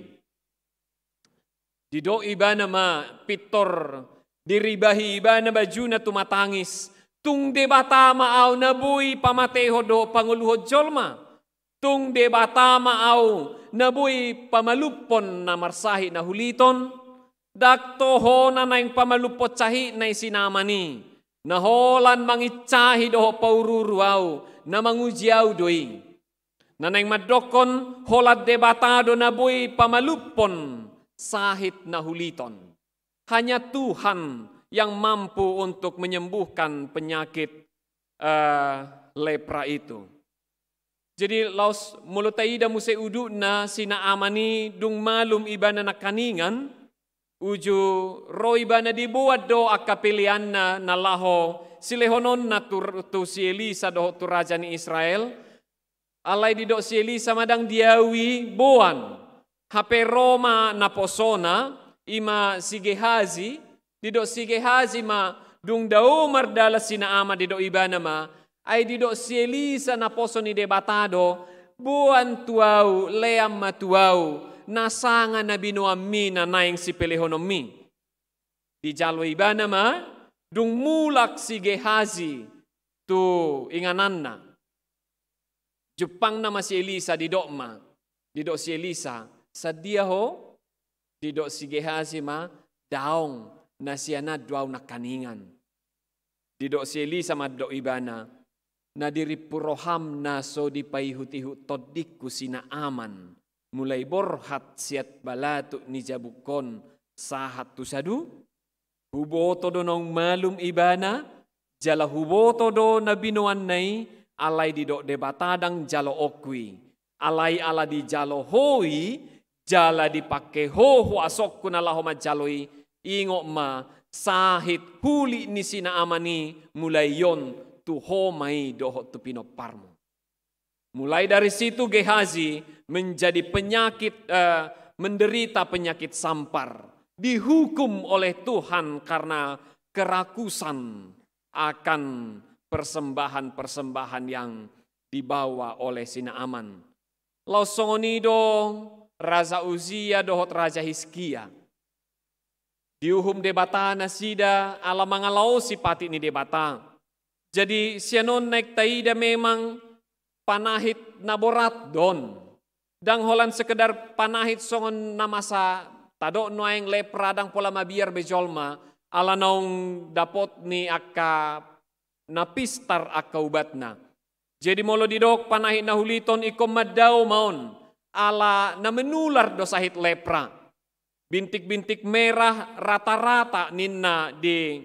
Didok ibana ma pintor diribahi ibana bajuna tumatangis, tung Debata ma au na boi pamatehon dohot pangoluhon jolma. Tung Debata ma au na boi pamalumhon na marsahit na huliton. Ndang toho na naeng pamalumhon sahitna i si Naaman i, na holan mangincahi dohot paururu au, na manguji au do i. Na naeng mandokkon holan Debata do na boi pamalumhon sahit na huliton. Hanya Tuhan yang mampu untuk menyembuhkan penyakit, eh, lepra itu. Jadi laos molo taida muse udutna si Naaman i dung malum ibana nangkaningan, uju ro ibana diboan do angka peleanna na laho silehononna tu, tu si Elisa dohot tu raja ni Israel. Alai didok si Elisa ma ndang di au i boan. Hape ro ma naposona, i ma si Gehazi, didok si Gehazi ma, dung dao mardalan si Naaman didok ibana ma, ai didok si Elisa naposo ni Debata do, boan tu au, lean ma tu au, na sanga na binoanmi na naeng sipelehononmi. Dijalo ibana ma, dung mulak si Gehazi tu ingananna. Jumpangna ma si Elisa didok ma, didok si Elisa, sadia ho? Didok si Gehazi ma, daong, na sian an do au nangkaningan. Didok si Elisa mandok ibana, na dirimpu roham na so dipaihut-ihut tondingku si Naaman, mulai borhat sian balatuk ni jabungkon sahat tu sadu? Huboto do naung malum ibana, jala huboto do na binoanna i, alai didok Debata ndang jaloonku i. Alai ala dijalo ho i, jala dipangke ho huasongku na laho manjalo i, ingot ma, sahit hulit ni si Naaman i mulai on tu ho ma i dohot tu pinomparmu. Mulai dari situ Gehazi menjadi penyakit, eh, menderita penyakit sampar. Dihukum oleh Tuhan karena kerakusan akan persembahan-persembahan yang dibawa oleh si Naaman. Laos songon i do Raja Uzia dohot Raja Hizkia. Diuhum Debata nasida ala mangalaosi patik ni Debata. Jadi sian on naeng taida memang panahit na borat do on. Ndang holan sekedar panahit songon na masa tadok nuaeng lepra, ndang pola mabiar be jolma ala naung dapot ni angka na pistar angka ubatna. Jadi molo didok panahit na hulit on, ingkon mandao ma on ala na menular do sahit lepra. Bintik-bintik merah rata-rata ninna di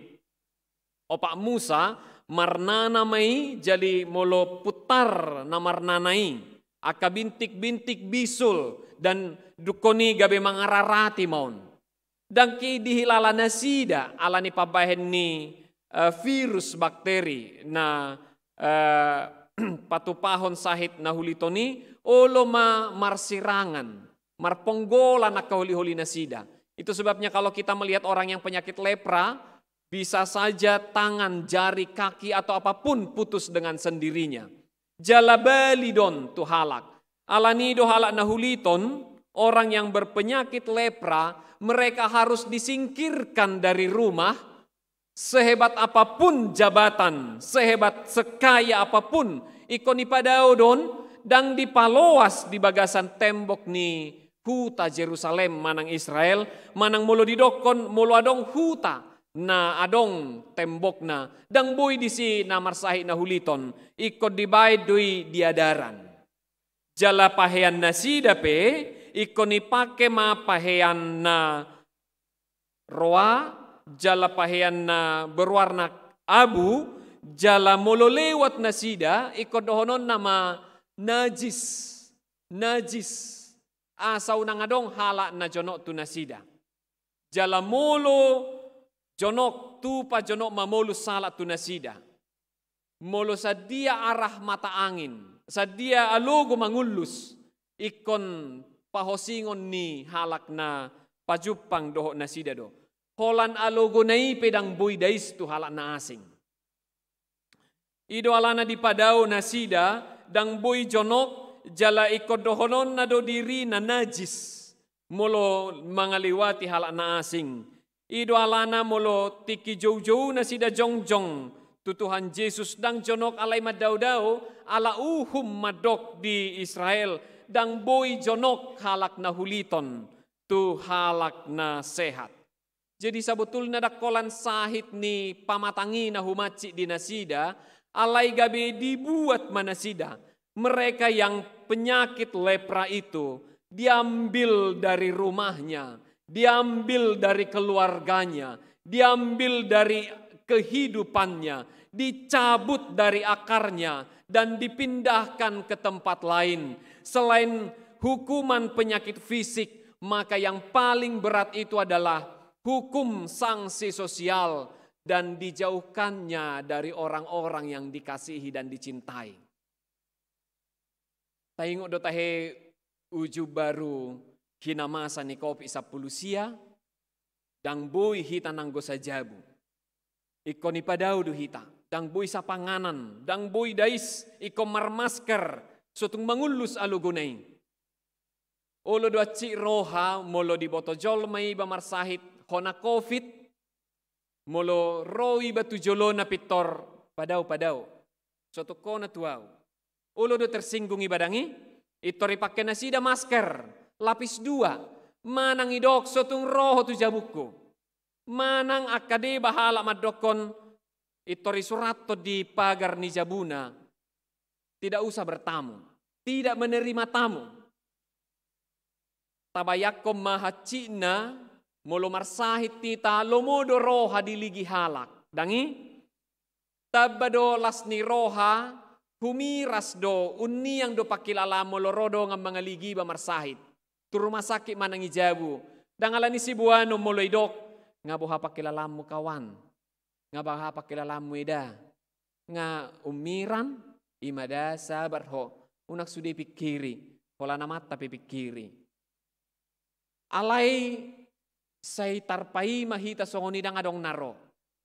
Opak Musa, marnana ma i, jadi molo puntar na marnana i, angka bintik-bintik bisul, dan dungkon i gabe mangararati ma on. Ndang ke dihilala nasida ala ni pambahen ni, eh, virus bakteri na, eh, patupahon sahit na hulit on i, olo ma marsirangan, marponggolan angka holi-holi nasida. Itu sebabnya kalau kita melihat orang yang penyakit lepra, bisa saja tangan, jari, kaki, atau apapun putus dengan sendirinya. Jala bali do on tu halak. Ala ni do halak na hulit on, orang yang berpenyakit lepra, mereka harus disingkirkan dari rumah, sehebat apapun jabatan, sehebat sekaya apapun, ingkon dipadao do on, ndang dipaloas di bagasan tembok ni huta Jerusalem manang Israel, manang molo didokkon molo adong huta na adong tembokna, ndang boi disi na marsahit na hulit on, ingkon dibaen do i di adaran. Jala pahean nasida pe, ingkon dipake ma pahean na roa, jala pahean na berwarna abu, jala molo lewat nasida, ingkon dohononna ma najis, najis. Asa unang adong halak na jonok tu nasida. Jala molo jonok, tupa jonok mamolus halak tu nasida. Molo sadia arah mata angin, sadia alogo mangullus, ingkon pahosingon ni halak na pajumpang dohot nasida do. Holan alogona i pe ndang boi dais tu halak na asing. I do alana dipadao nasida, ndang boi jonok, jala ingkon dohononna do dirina najis molo mangalewati halak na asing. I do alana molo tingki joujou nasida jongjong tu Tuhan Jesus, ndang jonok alai mandaodao, ala uhum mandok di Israel, ndang boi jonok halak na hulit on tu halak na sehat. Jadi sabotulna ndang holan sahit ni pamatang i na humansik di nasida, alai gabe dibuat ma nasida. Mereka yang penyakit lepra itu diambil dari rumahnya, diambil dari keluarganya, diambil dari kehidupannya, dicabut dari akarnya, dan dipindahkan ke tempat lain. Selain hukuman penyakit fisik, maka yang paling berat itu adalah hukum sanksi sosial dan dijauhkannya dari orang-orang yang dikasihi dan dicintai. Taingot do tahe ujung baru hinamasa ni Covid sampulu sia, ndang boi hita nanggo sajabu. Ingkon dipadao do hita, ndang boi sapanganan, ndang boi dais, ingkon marmasker, sotung mangullus alogona i. Olo do hansit roha molo diboto jolma iba marsahit hona Covid, molo ro iba tu jolona pintor, padao, padao. Sotung hona tu au. Olo do tersinggung iba dang i, pintor dipake nasida masker, lapis dua. Manang didok sotung ro ho tu jabungku. Manang angka deba halak mandokkon, pintor disurathon di pagar ni jabuna, tidak usah bertamu, tidak menerima tamu. Tabayangkon ma hansitna, molo marsahit hita, lomo do roha diligi halak. Dang i? Tamba do las ni roha, humiras do, unniang do pangkilalaanmu molo ro dongan mangaligi iba marsahit. Tu rumah sakit manang i jabu. Dang alani siboanon molo didok, nga boha pangkilalaanmu kawan. Nga boha pangkilalaanmu eda. Nga umiran, i ma da sabar ho. Unang sude pingkiri, holan amanta pe pingkiri. Alai sai tarpaima hita songon i, ndang adong na ro.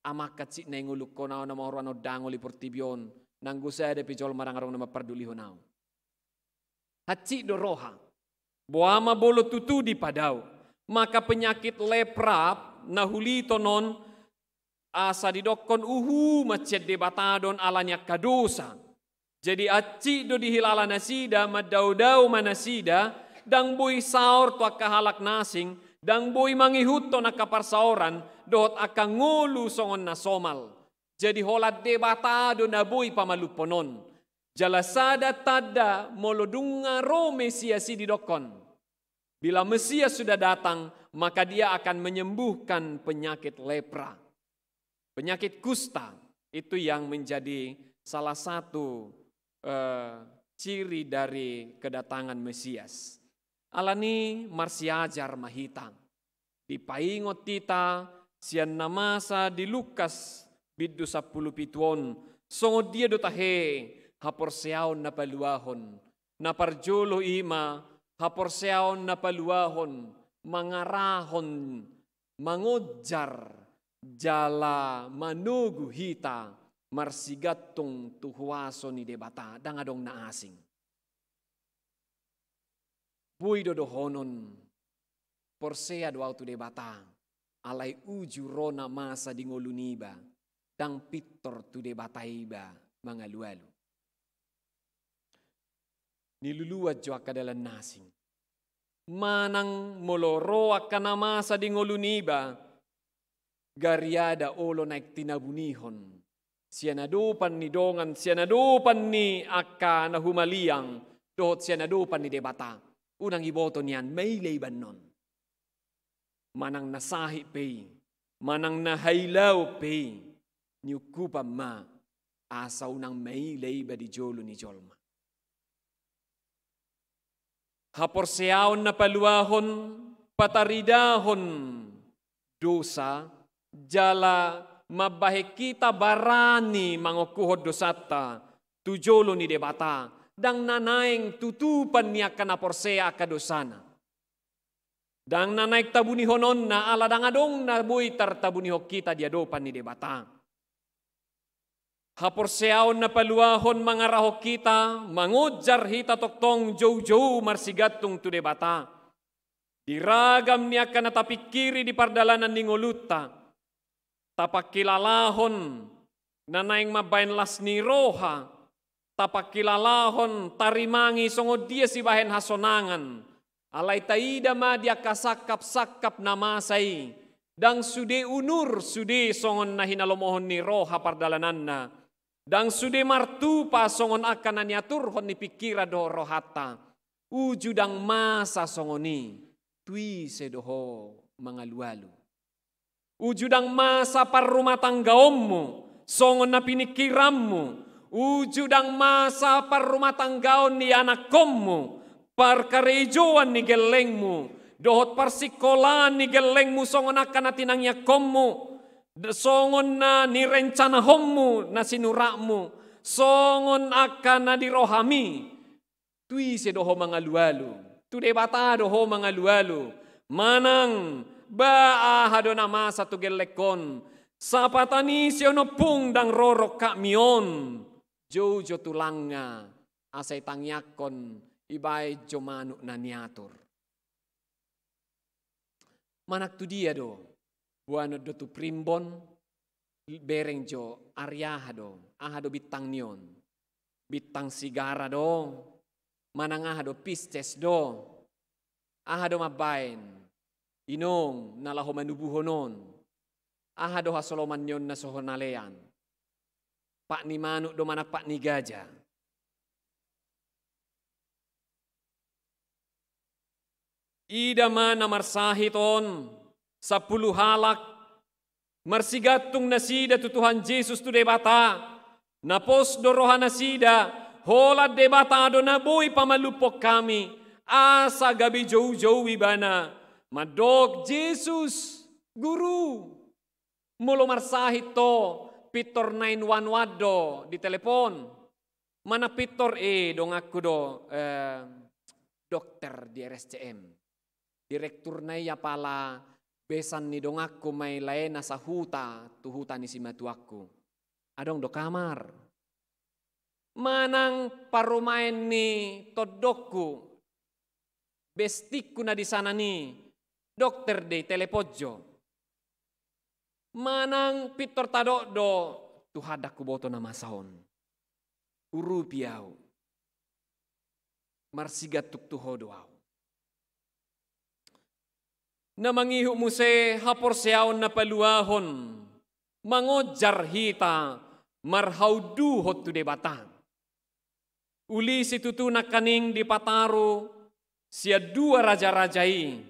Amang hansit na ingolungkon ahu, na mangorruan ondang olo i portibi on, nanggo sada pe jolma ndang adong na mampardulihon ahu. Hansit do roha. Boha ma molo tutu dipadao, maka penyakit lepra na huliton on, asa didokkon uhu ma sian Debata do on ala ni angka dosa. Jadi hansit do dihilala nasida, mandaodao ma nasida, ndang boi saor tu angka halak na asing, ndang boi mangihuthon angka parsaoran dohot angka ngolu songon na somal. Jadi holan Debata do na boi pamalumhon on. Jala sada tanda molo dung ro Mesias i didokkon, bila Mesias sudah datang, maka Dia akan menyembuhkan penyakit lepra, penyakit kusta. Itu yang menjadi salah satu, eh, ciri dari kedatangan Mesias. Alani marsiajar ma hita. Dipaingot hita sian na masa di Lukas bindu sampulu pitu on, songon dia do tahe haporseaon na paluahon. Na parjolo i ma haporseaon na paluahon, mangarahon, mangonjar, jala manogu hita marsigantung tu huaso ni Debata, ndang adong na asing. Boi do dohonon, porsea do ahu tu Debata, alai uju ro na masa di ngolu niba, ndang pintor tu Debata iba mangalualu. Niluluan jo angka dalan na asing. Manang molo ro angka na masa di ngolu niba, gariada olo naeng tinabunihon sian adopan ni dongan, sian adopan ni angka na humaliang, dohot sian adopan ni Debata. Unang iboto nian maila iba annon. Manang na sahit pe i, manang na hailaon pe i, niungkupan ma asa unang maila iba di jolo ni jolma. Haporseaon na paluahon, pataridahon dosa, jala mambahen hita barani mangokuhon dosanta tu jolo ni Debata, ndang na naeng tutupan ni angka na porsea angka dosana. Ndang na naeng tabunihononna, ala ndang adong na boi tartabunihon hita di adopan ni Debata. Haporseaon na paluahon mangarahon hita, mangonjar hita tongtong joujou marsigantung tu Debata. Di ragam ni angka na tapingkiri di pardalanan ni ngolunta, tapangkilalahon na naeng mambahen las ni roha, tapangkilalahon tarimangi songon dia sibahen hasonangan. Alai taida ma di angka sangkap-sangkap na masa i, ndang sude unur sude songon na hinalomohon ni roha pardalananna, ndang sude martupa songon angka na niaturhon ni pingkiran dohot rohanta. Uju ndang masa songon i, tu ise do ho mangalualu? Uju ndang masa parrumatanggaonmu songon na piningkiranmu? Uju ndang masa parrumatanggaon ni anakkonmu, parkarejoan ni gellengmu, dohot parsingkolaan ni gellengmu songon angka na tinangiangkonmu, d-, songon na nirencanahonmu na sinuratmu, songon angka na di rohami? Tu ise do ho mangalualu? Tu Debata do ho mangalualu. Manang ba aha do na masa tu gellengkon, sapatan i sian ompung ndang ro rongkapmi on. Joujou tulangna, asa itangiangkon, ibaen jo manuk na niatur. Manang tu dia do, boanon do tu primbon, bereng jo ari aha do, aha do bintang ni on. Bintang Sigara do, manang aha do, Pisces do, aha do mambaen, inong na laho manubuhon on, aha do hasoloman ni on na so hona lean, pat ni manuk do manang pat ni gaja. Ida ma na marsahit on, sampulu halak, marsigantung nasida tu Tuhan Jesus, tu Debata, na pos do roha nasida, holan Debata do na boi pamalumhon hami, asa gabe joujou ibana, mandok Jesus, Guru. Molo marsahit ho, pintor nine one one do di telepon. Manang pintor, eh, donganku do, eh, dokter di R S C M. Direkturna i apala besan ni donganku ma i lae na sahuta tu huta ni simatuangku. Adong do kamar. Manang parumaen ni tondongku, bestikku na di sana ni dokter do i, telepon jo. Manang pintor tadok do, Tuhan, ndang huboto na masa on. Urupi ahu. Marsigantung tu Ho do ahu. Na mangihut muse haporseaon na paluahon, mangonjar hita marhaunduhon tu Debata. Uli situtu nangkaning dipataru sian dua raja-raja i,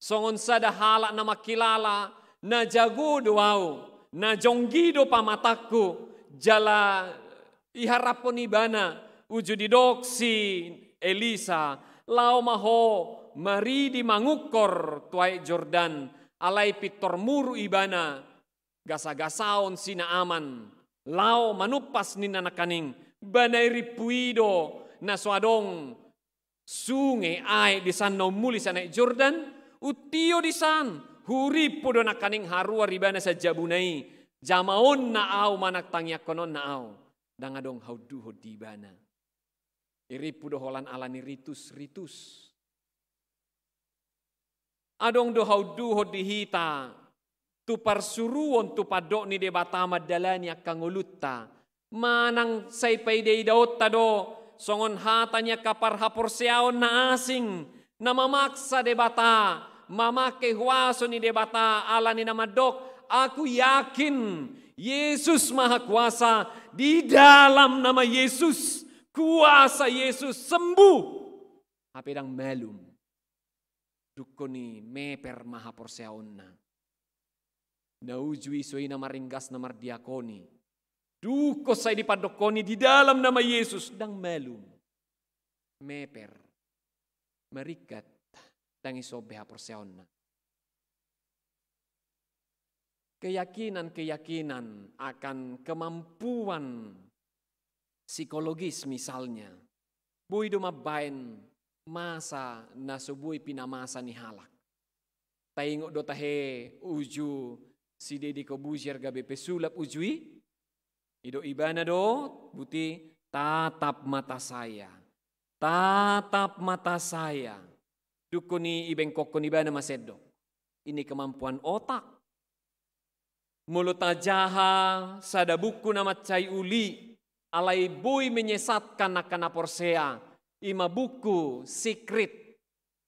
songon sada halak na mangkilala, na jago do ahu, na jonggi do pamatangku, jala iharaphon ibana, uju didok si Elisa, laho ma ho maridi mangungkor tu Aek Jordan, alai pintor muru ibana, gasa-gasaon si Naaman, laho manumpas ninna nangkaning, ba na irimpu i do na so adong sunge aek di san na ummuli sian Aek Jordan, untio di san, hurimpu do nangkaning haruar ibana sian jabuna i, jamaonna ahu manang tangiangkononna ahu, ndang adong haunduhon di ibana. Irimpu do holan ala ni ritus-ritus. Adong do haunduhon di hita, tu parsuruon tu pandok ni Debata mandalani angka ngolunta. Manang sai paida-idaonta do, songon hata ni angka parhaporseaon na asing, na mamaksa Debata, mamake huaso ni Debata, ala ni na mandok, aku yakin, Yesus Mahakuasa, di dalam nama Yesus, kuasa Yesus, sembuh. Hape ndang malum. Dungkon i meper ma haporseaonna. Na uju i so i na maringgas na mardiakoni. Dungkon sai dipandokkon i di dalam nama Yesus, ndang malum. Meper. Maringkat. Ndang i sombe haporseaonna. Keyakinan-keyakinan akan kemampuan psikologis misalnya, boi do mambaen masa na so boi pinamasa ni halak. Taingot do tahe uju si Deddy Corbuzier gabe pesulap uju i, didok ibana do, buti, tatap mata saya. Tatap mata saya. Dungkon i ibengkokkon ibana ma sendok. Ini kemampuan otak. Molo tajaha sada buku na mansai uli, alai boi menyesatkan angka na porsea, i ma buku Secret.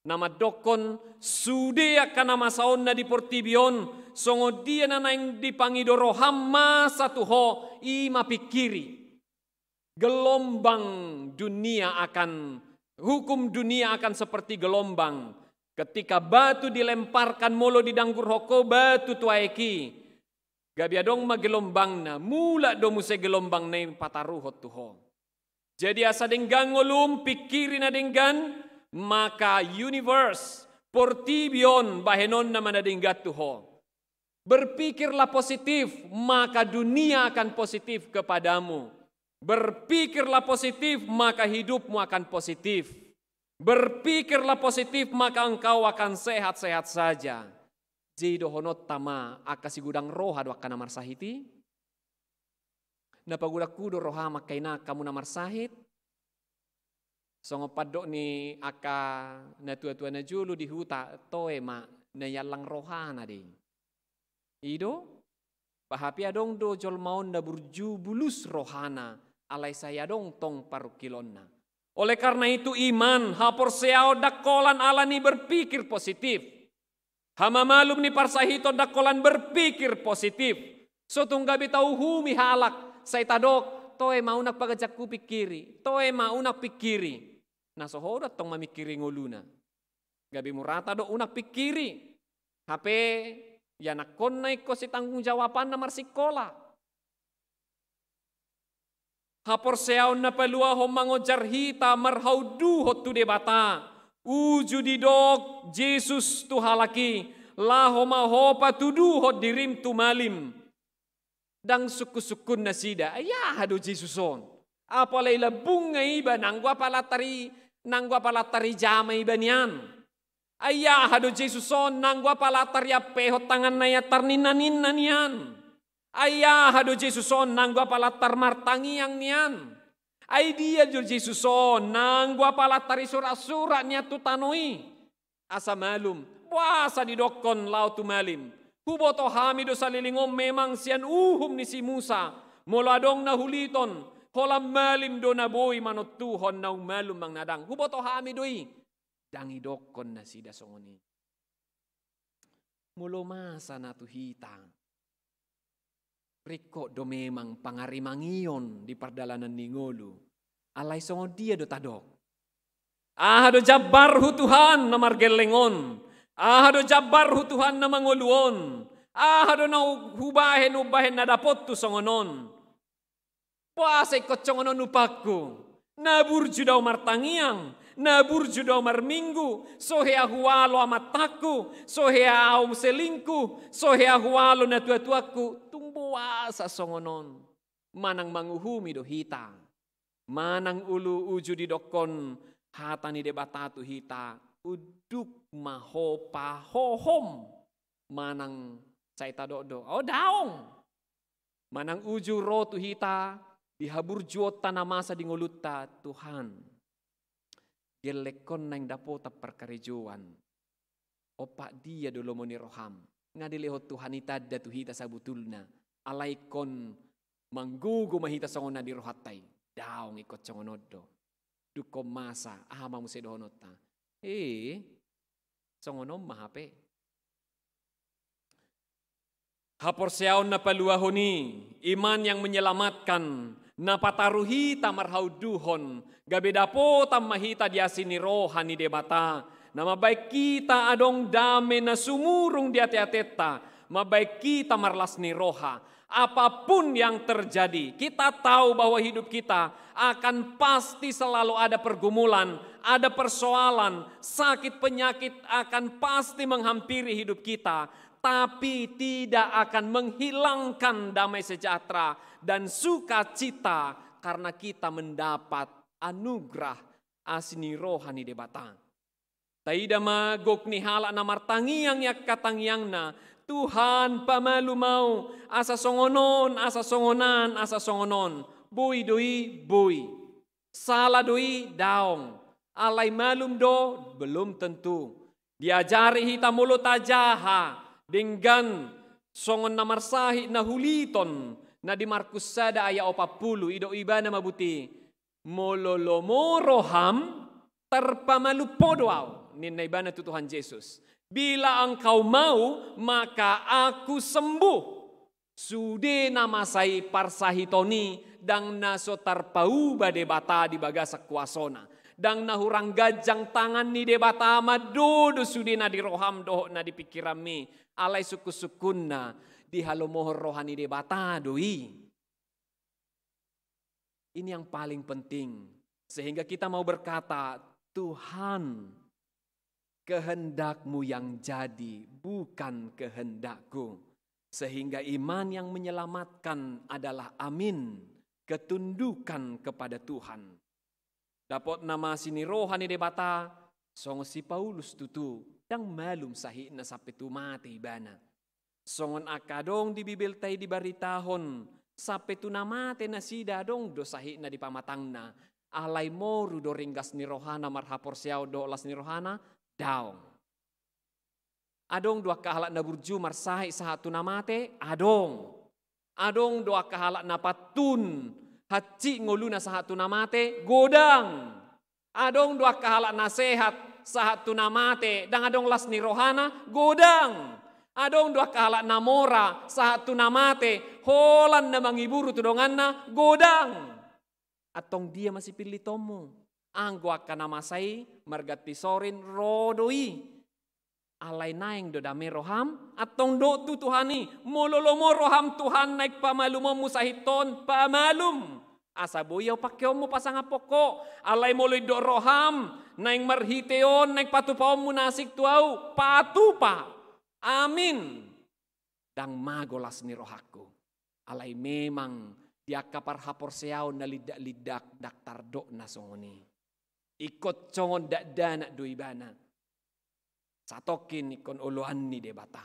Na mandokkon sude angka na masa on na di portibi on, songon dia na naeng dipangido roham masa tu ho, i ma pingkiri. Gelombang dunia akan, hukum dunia akan seperti gelombang. Ketika batu dilemparkan, molo didanggurhon ho batu tu aek i, gabe adong ma gelombangna, mulak do muse gelombangna i pataruhon tu ho. Jadi asa denggan ngolum, pingkiri na denggan, maka universe, portibi on, bahenonna ma na denggan tu ho. Berpikirlah positif, maka dunia akan positif kepadamu. Berpikirlah positif, maka hidupmu akan positif. Berpikirlah positif, maka engkau akan sehat-sehat saja. Jadi dohononta ma, angka sigodang roha do angka na marsahit i? Na pagodangku do roham angka ina, angka muna marsahit? Songon pandok ni angka na tua-tua na jolo di huta, toe ma, na iallang rohana do i. I do, bah hape adong do jolma on na burju bulus rohana, alai sai adong tong parungkilonna. Oleh karena itu iman, haporseaon ndang holan ala ni berpikir positif. Hamamalum ni parsahiton ndang holan berpikir positif. So tung gabe tauhumi halak, sai tadok, toe ma unang paganjangku pingkiri, toe ma unang pingkiri. Na so ho do antong mamingkiri ngoluna. Gabe murata do unang pingkiri. Hape ianakkonna ingkon sitanggung jawabanna marsingkola. Haporseaon na paluahon mangonjar hita marhaunduhon tu Debata. Uju didok Jesus tu halak i, laho ma ho patuduhon dirim tu malim. Ndang sungkun-sungkun nasida, ai aha do Jesus on? Apala i lambung nga iba, nanggo apala tari, nanggo apala tarijama iba nian. Ai aha do Jesus on, nanggo apala tariampehon tanganna iantar ninna-ninna nian. Ai aha do Jesus on, nanggo apala tarmartangiang nian. Ai dia do Jesus on, nanggo apala tarisura-sura nian tu tano i. Asa malum, boasa didokkon laho tu malim? Huboto hami do saleleng on memang sian uhum ni si Musa, molo adong na huliton, holan malim do na boi manontuhon naung malum manang na dang. Huboto hami do i. Dang idokkon nasida songon i. Molo masa na tu hita, ringkot do memang pangarimangion di pardalanan ni ngolu. Alai songon dia do tadok? Aha do jambarhu Tuhan na margelleng on? Aha do jambarhu Tuhan na mangolu on? Aha do na hu-, hubahen, umbahen na dapothu songon on? Boasa ingkon songon on upangku? Na burju do ahu martangiang, na burju do ahu marminggu, so hea hualo amantangku, so hea ahu selingkuh, so hea hualo natuatuangku, tung boasa songon on? Manang manguhumi do hita? Manang ulu uju didokkon hata ni Debata tu hita, unduk ma ho pahohom? Manang sai tadok do, o daong. Manang uju ro tu hita di haburjuonta na masa di ngolunta, Tuhan, gellengkon naeng dapotan parkarejoan. Ompak dia do lomo ni roham? Nga dilehon Tuhan i tanda tu hita sabutulna. Alai ingkon manggogo ma hita songon na di rohanta i. Daong, ingkon songon on do. Dungkon masa, aha ma muse dohononta? E, songon on ma hape. Haporseaon na paluahon i, iman yang menyelamatkan, na pataru hita marhaunduhon, gabe dapotan ma hita di asi ni roha ni Debata, na mambahen hita adong dame na sumurung di ateateta, mambahen hita marlas ni roha. Apapun yang terjadi, kita tahu bahwa hidup kita akan pasti selalu ada pergumulan, ada persoalan, sakit penyakit akan pasti menghampiri hidup kita, tapi tidak akan menghilangkan damai sejahtera dan sukacita karena kita mendapat anugerah asi ni roha ni Debata. Taida ma gok ni halak na martangiang i angka tangiangna, Tuhan, pamalum ahu, asa songon on, asa songon an, asa songon on. Boi do i? Boi. Sala do i? Daong. Alai malum do? Belum tentu. Diajari hita molo tajaha denggan songon na marsahit na huliton, na di Markus sada ayat opat pulu, didok ibana ma buti, molo lomo roham, tarpamalum ho do ahu, ninna ibana tu Tuhan Jesus. Bila engkau mau, maka aku sembuh. Sude na masa i parsahiton i, ndang na so tarpauba Debata di bagasan kuasona. Ndang na hurang ganjang tangan ni Debata mandodo sude na di roham dohot na di pingkiranmi. Alai sungkunsungkunna, dihalomohon roha ni Debata do i. Ini yang paling penting. Sehingga kita mau berkata, Tuhan, kehendak-Mu yang jadi, bukan kehendak-Ku. Sehingga iman yang menyelamatkan adalah amin, ketundukan kepada Tuhan. Dapotna ma asi ni roha ni Debata, songon si Paulus tutu, ndang malum sahitna sampe tu mate ibana. Songon angka adong di Bibelta i dibaritahon, sampe tu na mate nasida adong do sahitna di pamatangna, alai moru do ringgas ni rohana marhaporseaon dohot las ni rohana? Daong. Adong do angka halak na burju marsahit sahat tu na mate? Adong. Adong do angka halak na pantun, hansit ngoluna sahat tu na mate? Godang. Adong do angka halak na sehat sahat tu na mate, ndang adong las ni rohana? Godang. Adong do angka halak na mora sahat tu na mate, holan na mangiburu tu donganna? Godang. Antong dia ma sipillitonmu? Anggo angka na masa i marganti sorin, ro do i. Alai naeng do dame roham? Antong dok tu Tuhan i, molo lomo roham Tuhan naeng pamalumonmu sahit on, pamalum. Asa boi ahu pangkeonmu pasangaphon ho. Alai molo indok roham, naeng marhite on, naeng patupaonmu na asing tu ahu, patupa. Amin. Ndang mago las ni rohangku. Alai memang di angka parhaporseaon na lindak-lindak, ndang tardok na songon i. Ingkon songon dakdanak do ibana. Satongkin ingkon oloan ni Debata.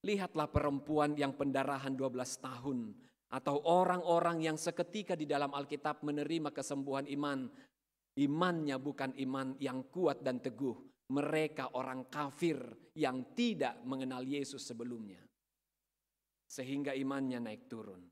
Lihatlah perempuan yang pendarahan dua belas tahun, atau orang-orang yang seketika di dalam Alkitab menerima kesembuhan iman. Imannya bukan iman yang kuat dan teguh. Mereka orang kafir yang tidak mengenal Yesus sebelumnya. Sehingga imannya naik turun.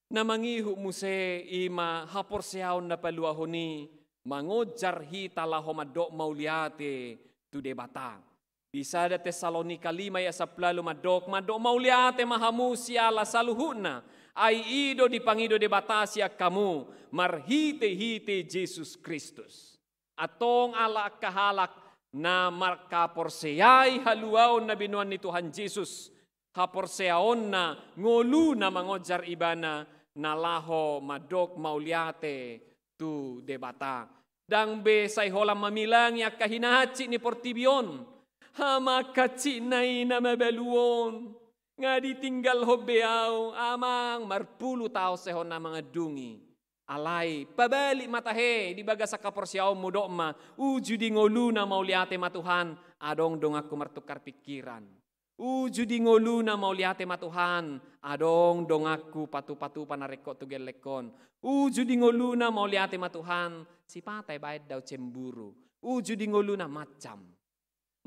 Na mangihut muse i ma haporseaon na paluahon i mangonjar hita laho mandok mauliate tu Debata. Di sada Tesalonika lima ayat sampulu ualu mandok, mandok mauliate ma hamu siala saluhutna, ai i do dipangido Debata sian hamu marhite-hite Jesus Kristus. Antong ala angka halak na marhaporseai haluaon na binoan ni Tuhan Jesus, haporseaonna ngoluna mangonjar ibana na laho mandok mauliate tu Debata. Ndang be sai holan mamilangi angka hinahansit ni portibi on. Amang, hansitna i na mabalu on, nga ditinggalhon be au, amang, marpulu taon sai hona mangandungi. Alai pabalik ma tahe di bagasan haporseaonmu, dok ma, uju di ngoluna mauliate ma Tuhan, adong donganku martukar pikiran. Uju di ngoluna mauliate ma Tuhan, adong donganku patupatupa na ringkot tu gellengkon. Uju di ngoluna mauliate ma Tuhan, sipata i baen do au cemburu. Uju di ngoluna macam.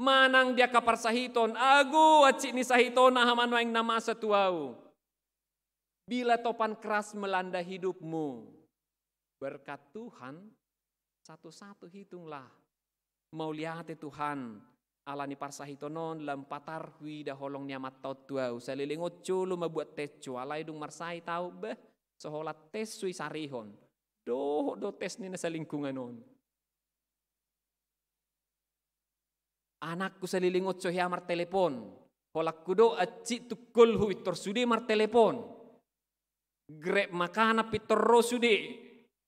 Manang di angka parsahiton, ago hansit ni sahiton aha ma nuaeng na masa tu au. Bila topan keras melanda hidupmu, berkat Tuhan, satu-satu hitunglah. Mauliate Tuhan, ala ni parsahiton on lam patar huida holong ni amanta on tu au, saleleng on jolo mambuat teso, alai dung marsahit au, beh, so holan teso i sarihon. Dohot do tes ni na salingkungan on. Anakku saleleng on so hea martelepon. Holan hudok hansit tungkolhu pintor sude martelepon. Grab makanan pintor ro sude.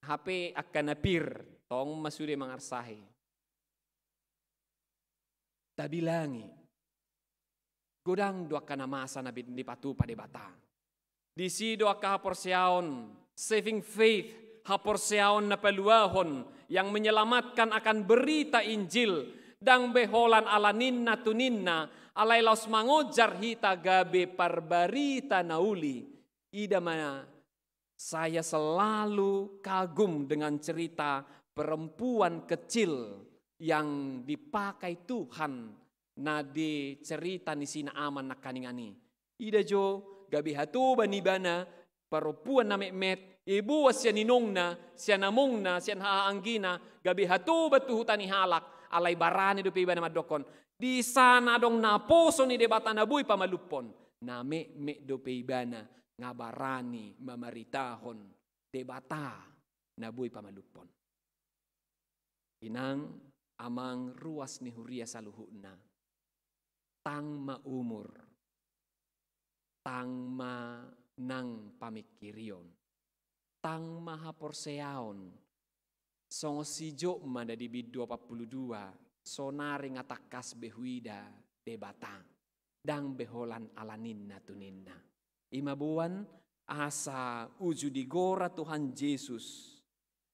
Hape angka na pir, tong ma sude mangarsahi. Tabilangi. Godang do angka na masa na bin-, dipatupa Debata. Disi do angka haporseaon, saving faith, haporseaon na paluahon, yang menyelamatkan akan berita Injil, ndang be holan ala ninna tu ninna, alai laos mangonjar hita gabe parbarita na uli. Ida ma, saya selalu kagum dengan cerita perempuan kecil yang dipakai Tuhan na di cerita ni si Naaman nangkaningan i. Ida jo, gabe hatoban ibana, parompuan na metmet, iboan sian inongna, sian amongna, sian hahaanggina, gabe hatoban tu huta ni halak, alai barani dope ibana mandokkon, di sana adong naposo ni Debata na boi pamalumhon, na metmet dope ibana, nga barani mamaritahon Debata na boi pamalumhon. Inang, amang, ruas ni huria saluhutna. Tang ma umur. Tang ma nang pamingkirion. Tang ma haporseaon. Songon si Job ma na di bindu opat pulu dua, sonari nga tangkas be huida Debata. Ndang be holan ala ninna tu ninna. I ma boan, asa uju di gora Tuhan Jesus.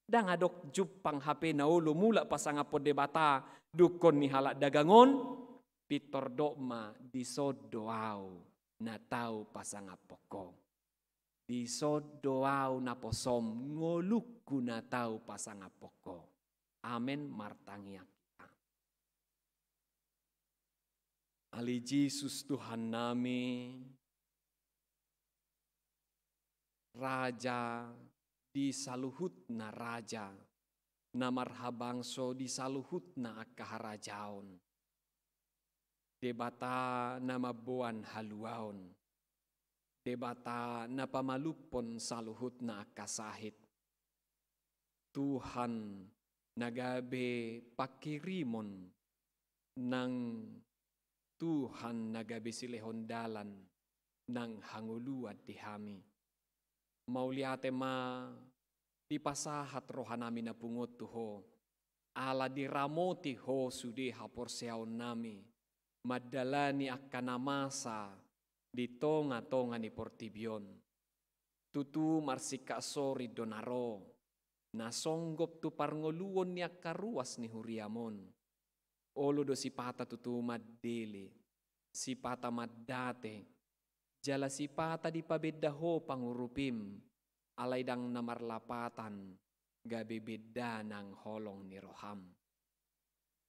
Ndang adong jumpang hape na olo mulak pasangaphon Debata, dungkon ni halak dagang on, pintor dok ma, dison do au na tau pasangaphon ho. Dison do au naposom, ngolungku na tau pasangaphon ho. Amen, martangiang hita. Ale Jesus Tuhannami, Raja di saluhutna raja, na marhabangso di saluhutna angka harajaon. Debata na mamboan haluaon. Debata na pamalumhon saluhutna angka sahit. Tuhan na gabe pangkirimon, nang Tuhan na gabe silehon dalan nang hangoluan di hami. Mauliate ma dipasahat rohanami na pungu on tu Ho, ala diramoti Ho sude haporseaonnami mandalani angka na masa di tongatonga ni portibi on. Tutu marsingkat sorin do na ro, na songgop tu parngoluon ni angka ruas ni huriam on. Olo do sipata tutu mandele, sipata mandate, jala sipata dipabenda ho pangurupim, alai ndang na marlapatan gabe benda nang holong ni roham.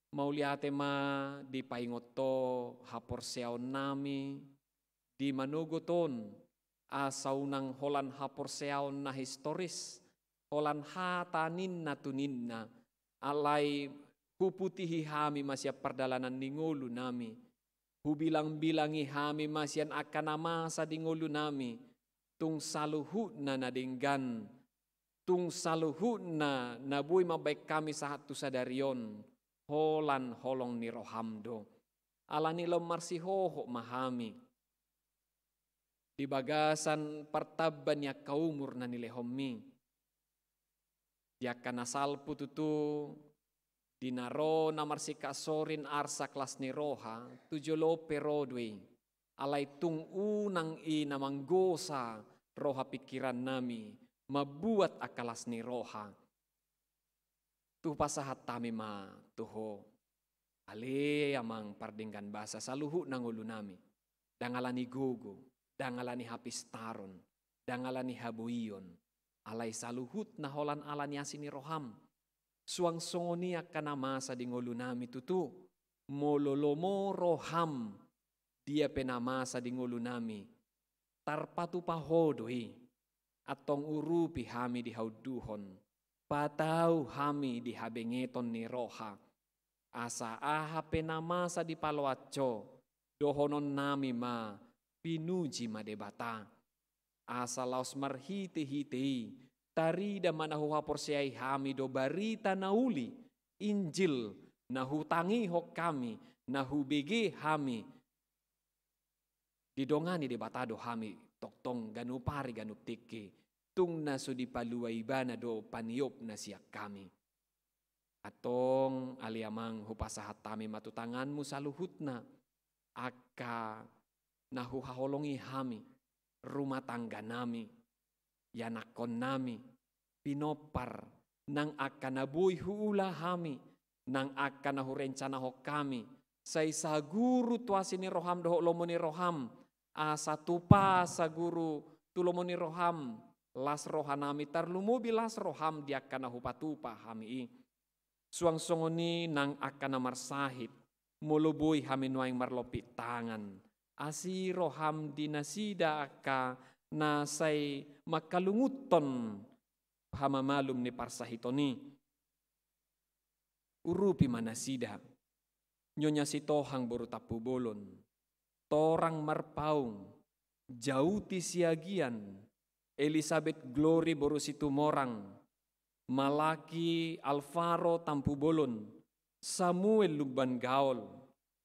Mauliate ma dipaingot ho haporseaonnami di manogot on, asa unang holan haporseaon na historis, holan hata ninna tu ninna, alai huputihi hami ma sian pardalanan ni ngolunami, hubilangbilangi hami ma sian angka na masa di ngolunami, tung saluhutna na denggan, tung saluhutna na boi mambahen hami sahat tu sadari on, holan holong ni roham do. Alani laho marsihohot ma hami di bagasan partamba ni angka umur na nilehonmi. Di angka na salpu tutu, di na ro na marsingkat sorin arsak las ni roha, tu jolo pe ro do i. Alai tung unang i na manggosa roha pingkirannami, mambuat angka las ni roha. Tupasahat hami ma tu ho, ale Amang pardenggan basa, saluhutna ngolunami, ndang alani gogo, ndang alani hapistaron, ndang alani haboion, alai saluhutna holan alani asi ni roham. Suang songon i angka na masa di ngolunami tutu, molo lomo roham, dia pe na masa di ngolunami, tarpatupa ho do i. Antong urupi hami di haunduhon, patau hami di habengeton ni roha, asa aha pe na masa dipaloas ho, dohononnami ma, pinuji ma Debata. Asa laos marhitehite i, tarida ma na huhaporseai hami do barita na uli, Injil, na hutangihon hami, na hubege hami. Didongani Debata do hami tongtong ganup ari ganup tingki, tung na so dipalua Ibana do paniopna sian hami. Antong ale Amang, hupasahat hami ma tu tanganmu saluhutna, angka na huhaholongi hami, rumah tangganami, ianakkonnami, pinompar, nang angka na boi huula hami, nang angka na hurencanahon hami, sai saguru tu asi ni roham dohot lomo ni roham, asa tupa saguru tu lomo ni roham las rohanami, tarlumobi las roham di angka na hupatupa hami i. Suang songon i nang angka na marsahit, molo boi hami nuaeng marlompit tangan, asi roham di nasida angka na sai mangkalungunhon hamamalum ni parsahiton i. Urupi ma nasida, Nyonya Sitohang boru Tampubolon, Torang Marpaung, Jauti Siagian, Elisabet Glory boru Situmorang, Malaki Alvaro Tampubolon, Samuel Lumban Gaol,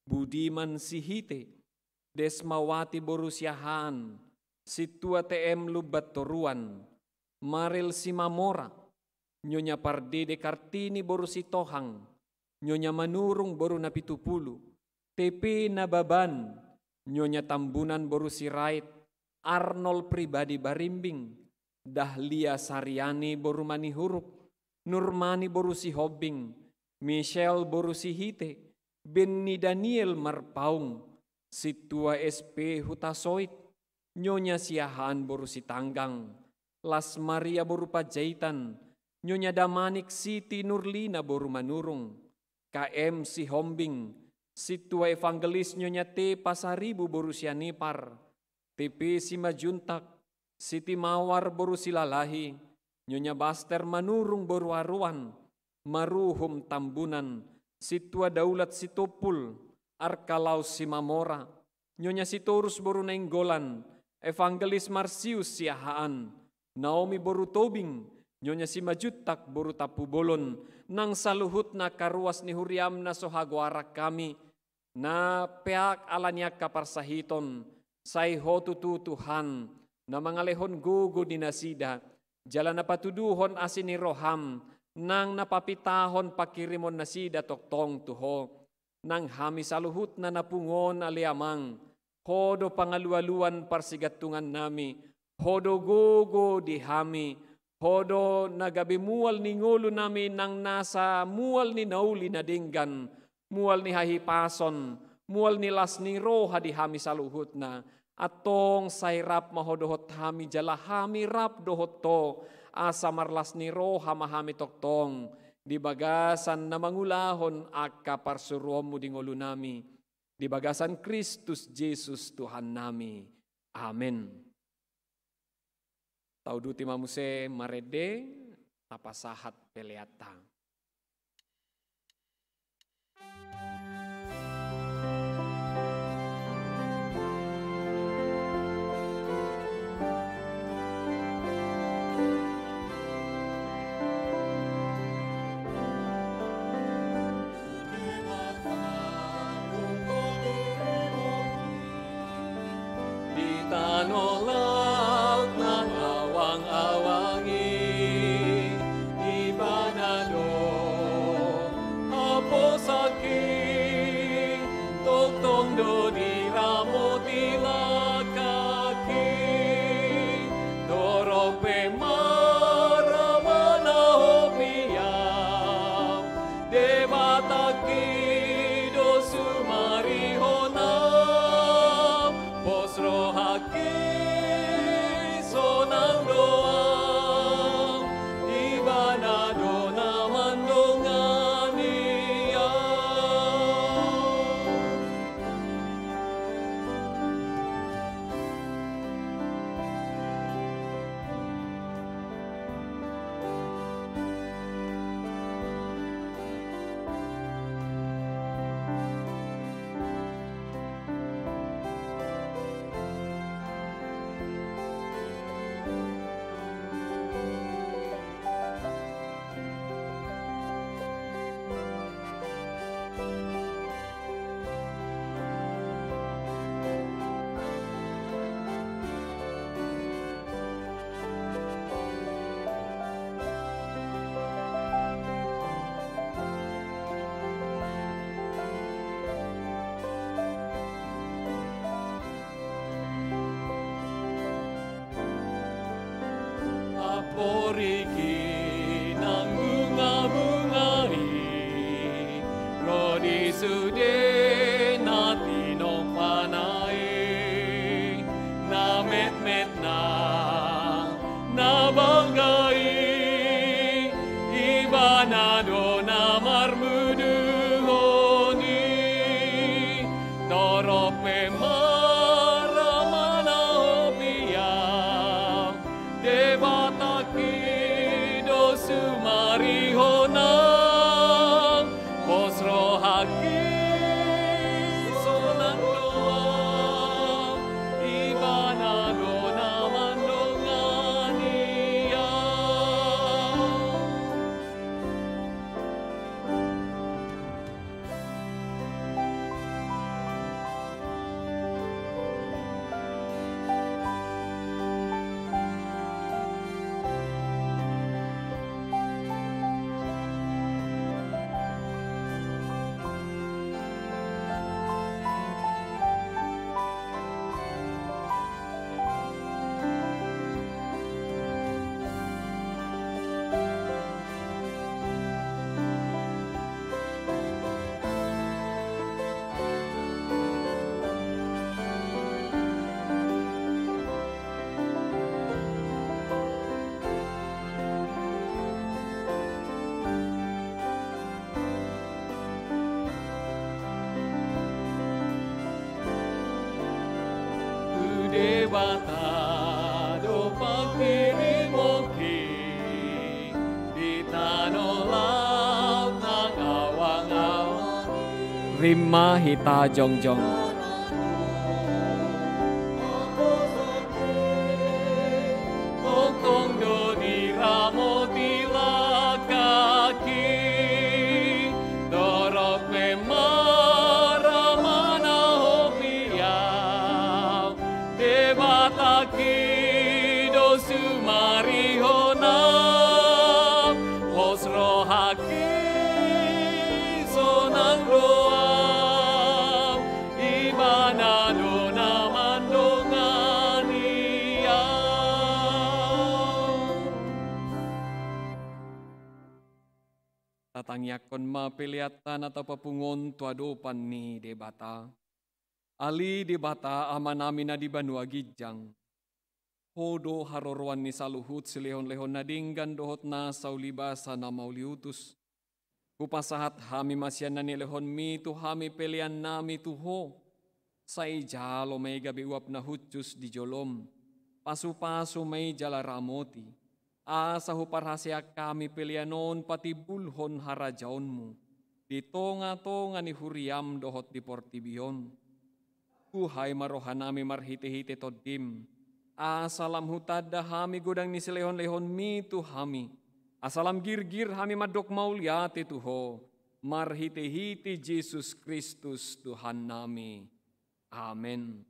Budiman Sihite, Desmawati boru Siahaan, Sintua T M Lumban Toruan, Maril Simamora, Nyonya Pardede Kartini boru Sitohang, Nyonya Manurung boru Napitupulu, T P Nababan, Nyonya Tambunan boru Sirait, Arnold Pribadi Barimbing, Dahlia Sariani boru Manihurup, Nurmani boru Sihombing, Michel boru Sihite, Benny Daniel Marpaung, Sintua S P Hutasoit, Nyonya Siahaan boru Sitanggang, Las Maria boru Panjaitan, Nyonya Damanik Siti Nurlina boru Manurung, K M Sihombing, Sintua Evangelis Nyonya T Pasaribu boru Sianipar, T P Simajuntak, Siti Mawar boru Silalahi, Nyonya Baster Manurung boru Aruan, Maruhum Tambunan, Sintua Daulat Sitompul, Arkalaus Simamora, Nyonya Sitorus boru Nainggolan, Evangelis Marsius Siahaan, Naomi boru Tobing, Nyonya Simajuntak boru Tampubolon, nang saluhutna angka ruas ni huriam na so hagoaran hami, na peak ala ni angka parsahiton, sai Ho tutu Tuhan, na mangalehon gogo di nasida, jala na patuduhon asi ni roham, nang na papitahon pangkirimon nasida tongtong tu Ho. Nang hami saluhutna na pungu on ale Amang, Ho do pangalualuan parsigantungannami, Ho do gogo di hami, Ho do na gabe mual ni ngolunami nang nasa mual ni na uli na denggan, mual ni hahipason, mual ni las ni roha di hami saluhutna. Antong sai rap ma Ho dohot hami jala hami rap dohot Ho, asa marlas ni roha ma hami tongtong di bagasan na mangulahon angka parsuruonMu di ngolunami, di bagasan Kristus Jesus Tuhannami. Amen. Tauduti ma muse marende, tapasahat peleanta. Di tano laut nang awang-awang i, Ibana do haposanki, tongtong do diramoti langkangki, torop pe marmanahopi au. Debatangki do sumarihon au, pos rohangki sonang do au, Ibana do na mandongani au. Amporiki nang bunga-bunga i, ro di sude na tinompana i, na metmet nang na bangga i, Ibana do na marmuduhon i. Torop pe marmanahopi au, Debatangki do sumarihon au, pos rohangki sonang do au, Ibana do na mandongani au. Tu Debata do panghirimonki di tano laut nang awang-awang i. Rap ma hita jongjong. Tongtong do diramoti langkangki, torop pe marmanahopi au, Debatangki do sumarihon au, pos rohangki sonang do au, Ibana do na mandongani au. Tangiangkon ma peleanta na tapapungu on tu adopan ni Debata. Ale Debata Amanami na di banua ginjang, Ho do haroroan ni saluhut silehonlehon na denggan dohot nasa ulibasa na mauliutus. Hupasahat hami ma sian na nilehonmi tu hami peleannami tu Ho. Sai jalo ma i gabe uap na hushus di jolom. Pasupasu ma i jala ramoti. Asa huparhaseang hami pelean on patimbulhon harajaonmu di tongatonga ni huriam dohot di portibi on. Buhai ma rohanami marhitehite Tondim, asa lam hutanda hami godang ni silehonlehonmi tu hami, asa lam girgir hami mandok mauliate tu Ho, marhitehite Jesus Kristus Tuhannami. Amen.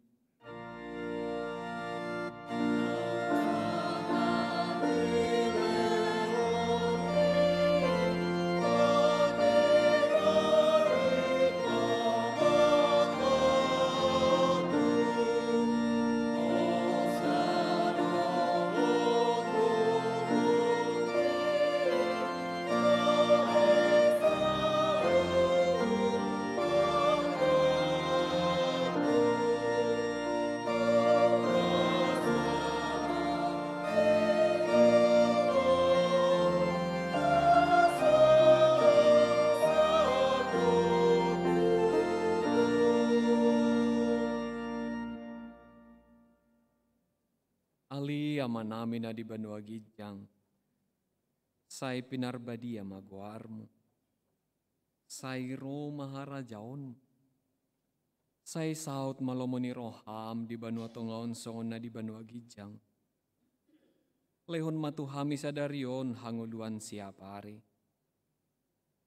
Ale Amanami na di banua ginjang, sai pinarbadia ma goarmu. Sai ro ma harajaonmu. Sai saut ma lomo ni roham di banua tonga on songon na di banua ginjang. Lehon ma tu hami sadari on hangoluan siapari.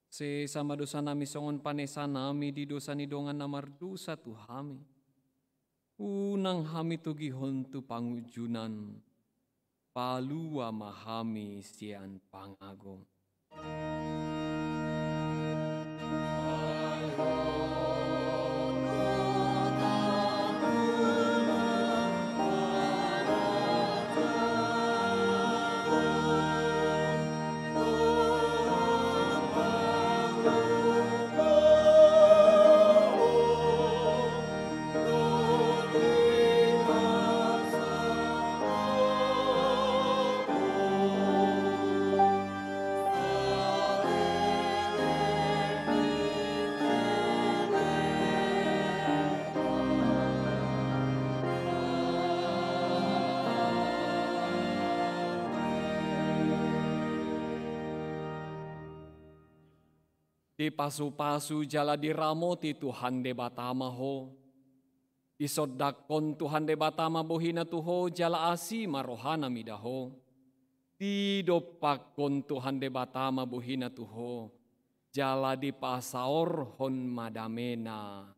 Sesa ma dosanami songon panesanami di dosa ni dongan na mardosa tu hami. Unang hami togihon tu pangunjunan. Palua ma hami sian pangago. Dipasupasu jala diramoti Tuhan Debata ma ho. Disondangkon Tuhan Debata ma bohina tu ho jala asi ma rohana mida ho. Didompakkon Tuhan Debata ma bohina tu ho jala dipasaorhon ma damena.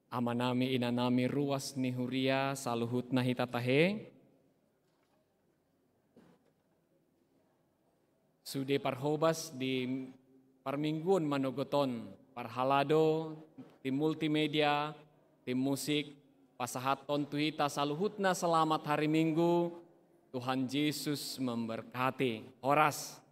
Amanami, inanami, ruas ni huria, saluhutna hita tahe. Sude parhobas di parmingguon manogot on, parhalado, tim multimedia, tim musik, pasahathon tu hita saluhutna selamat hari Minggu, Tuhan Jesus memberkati. Horas.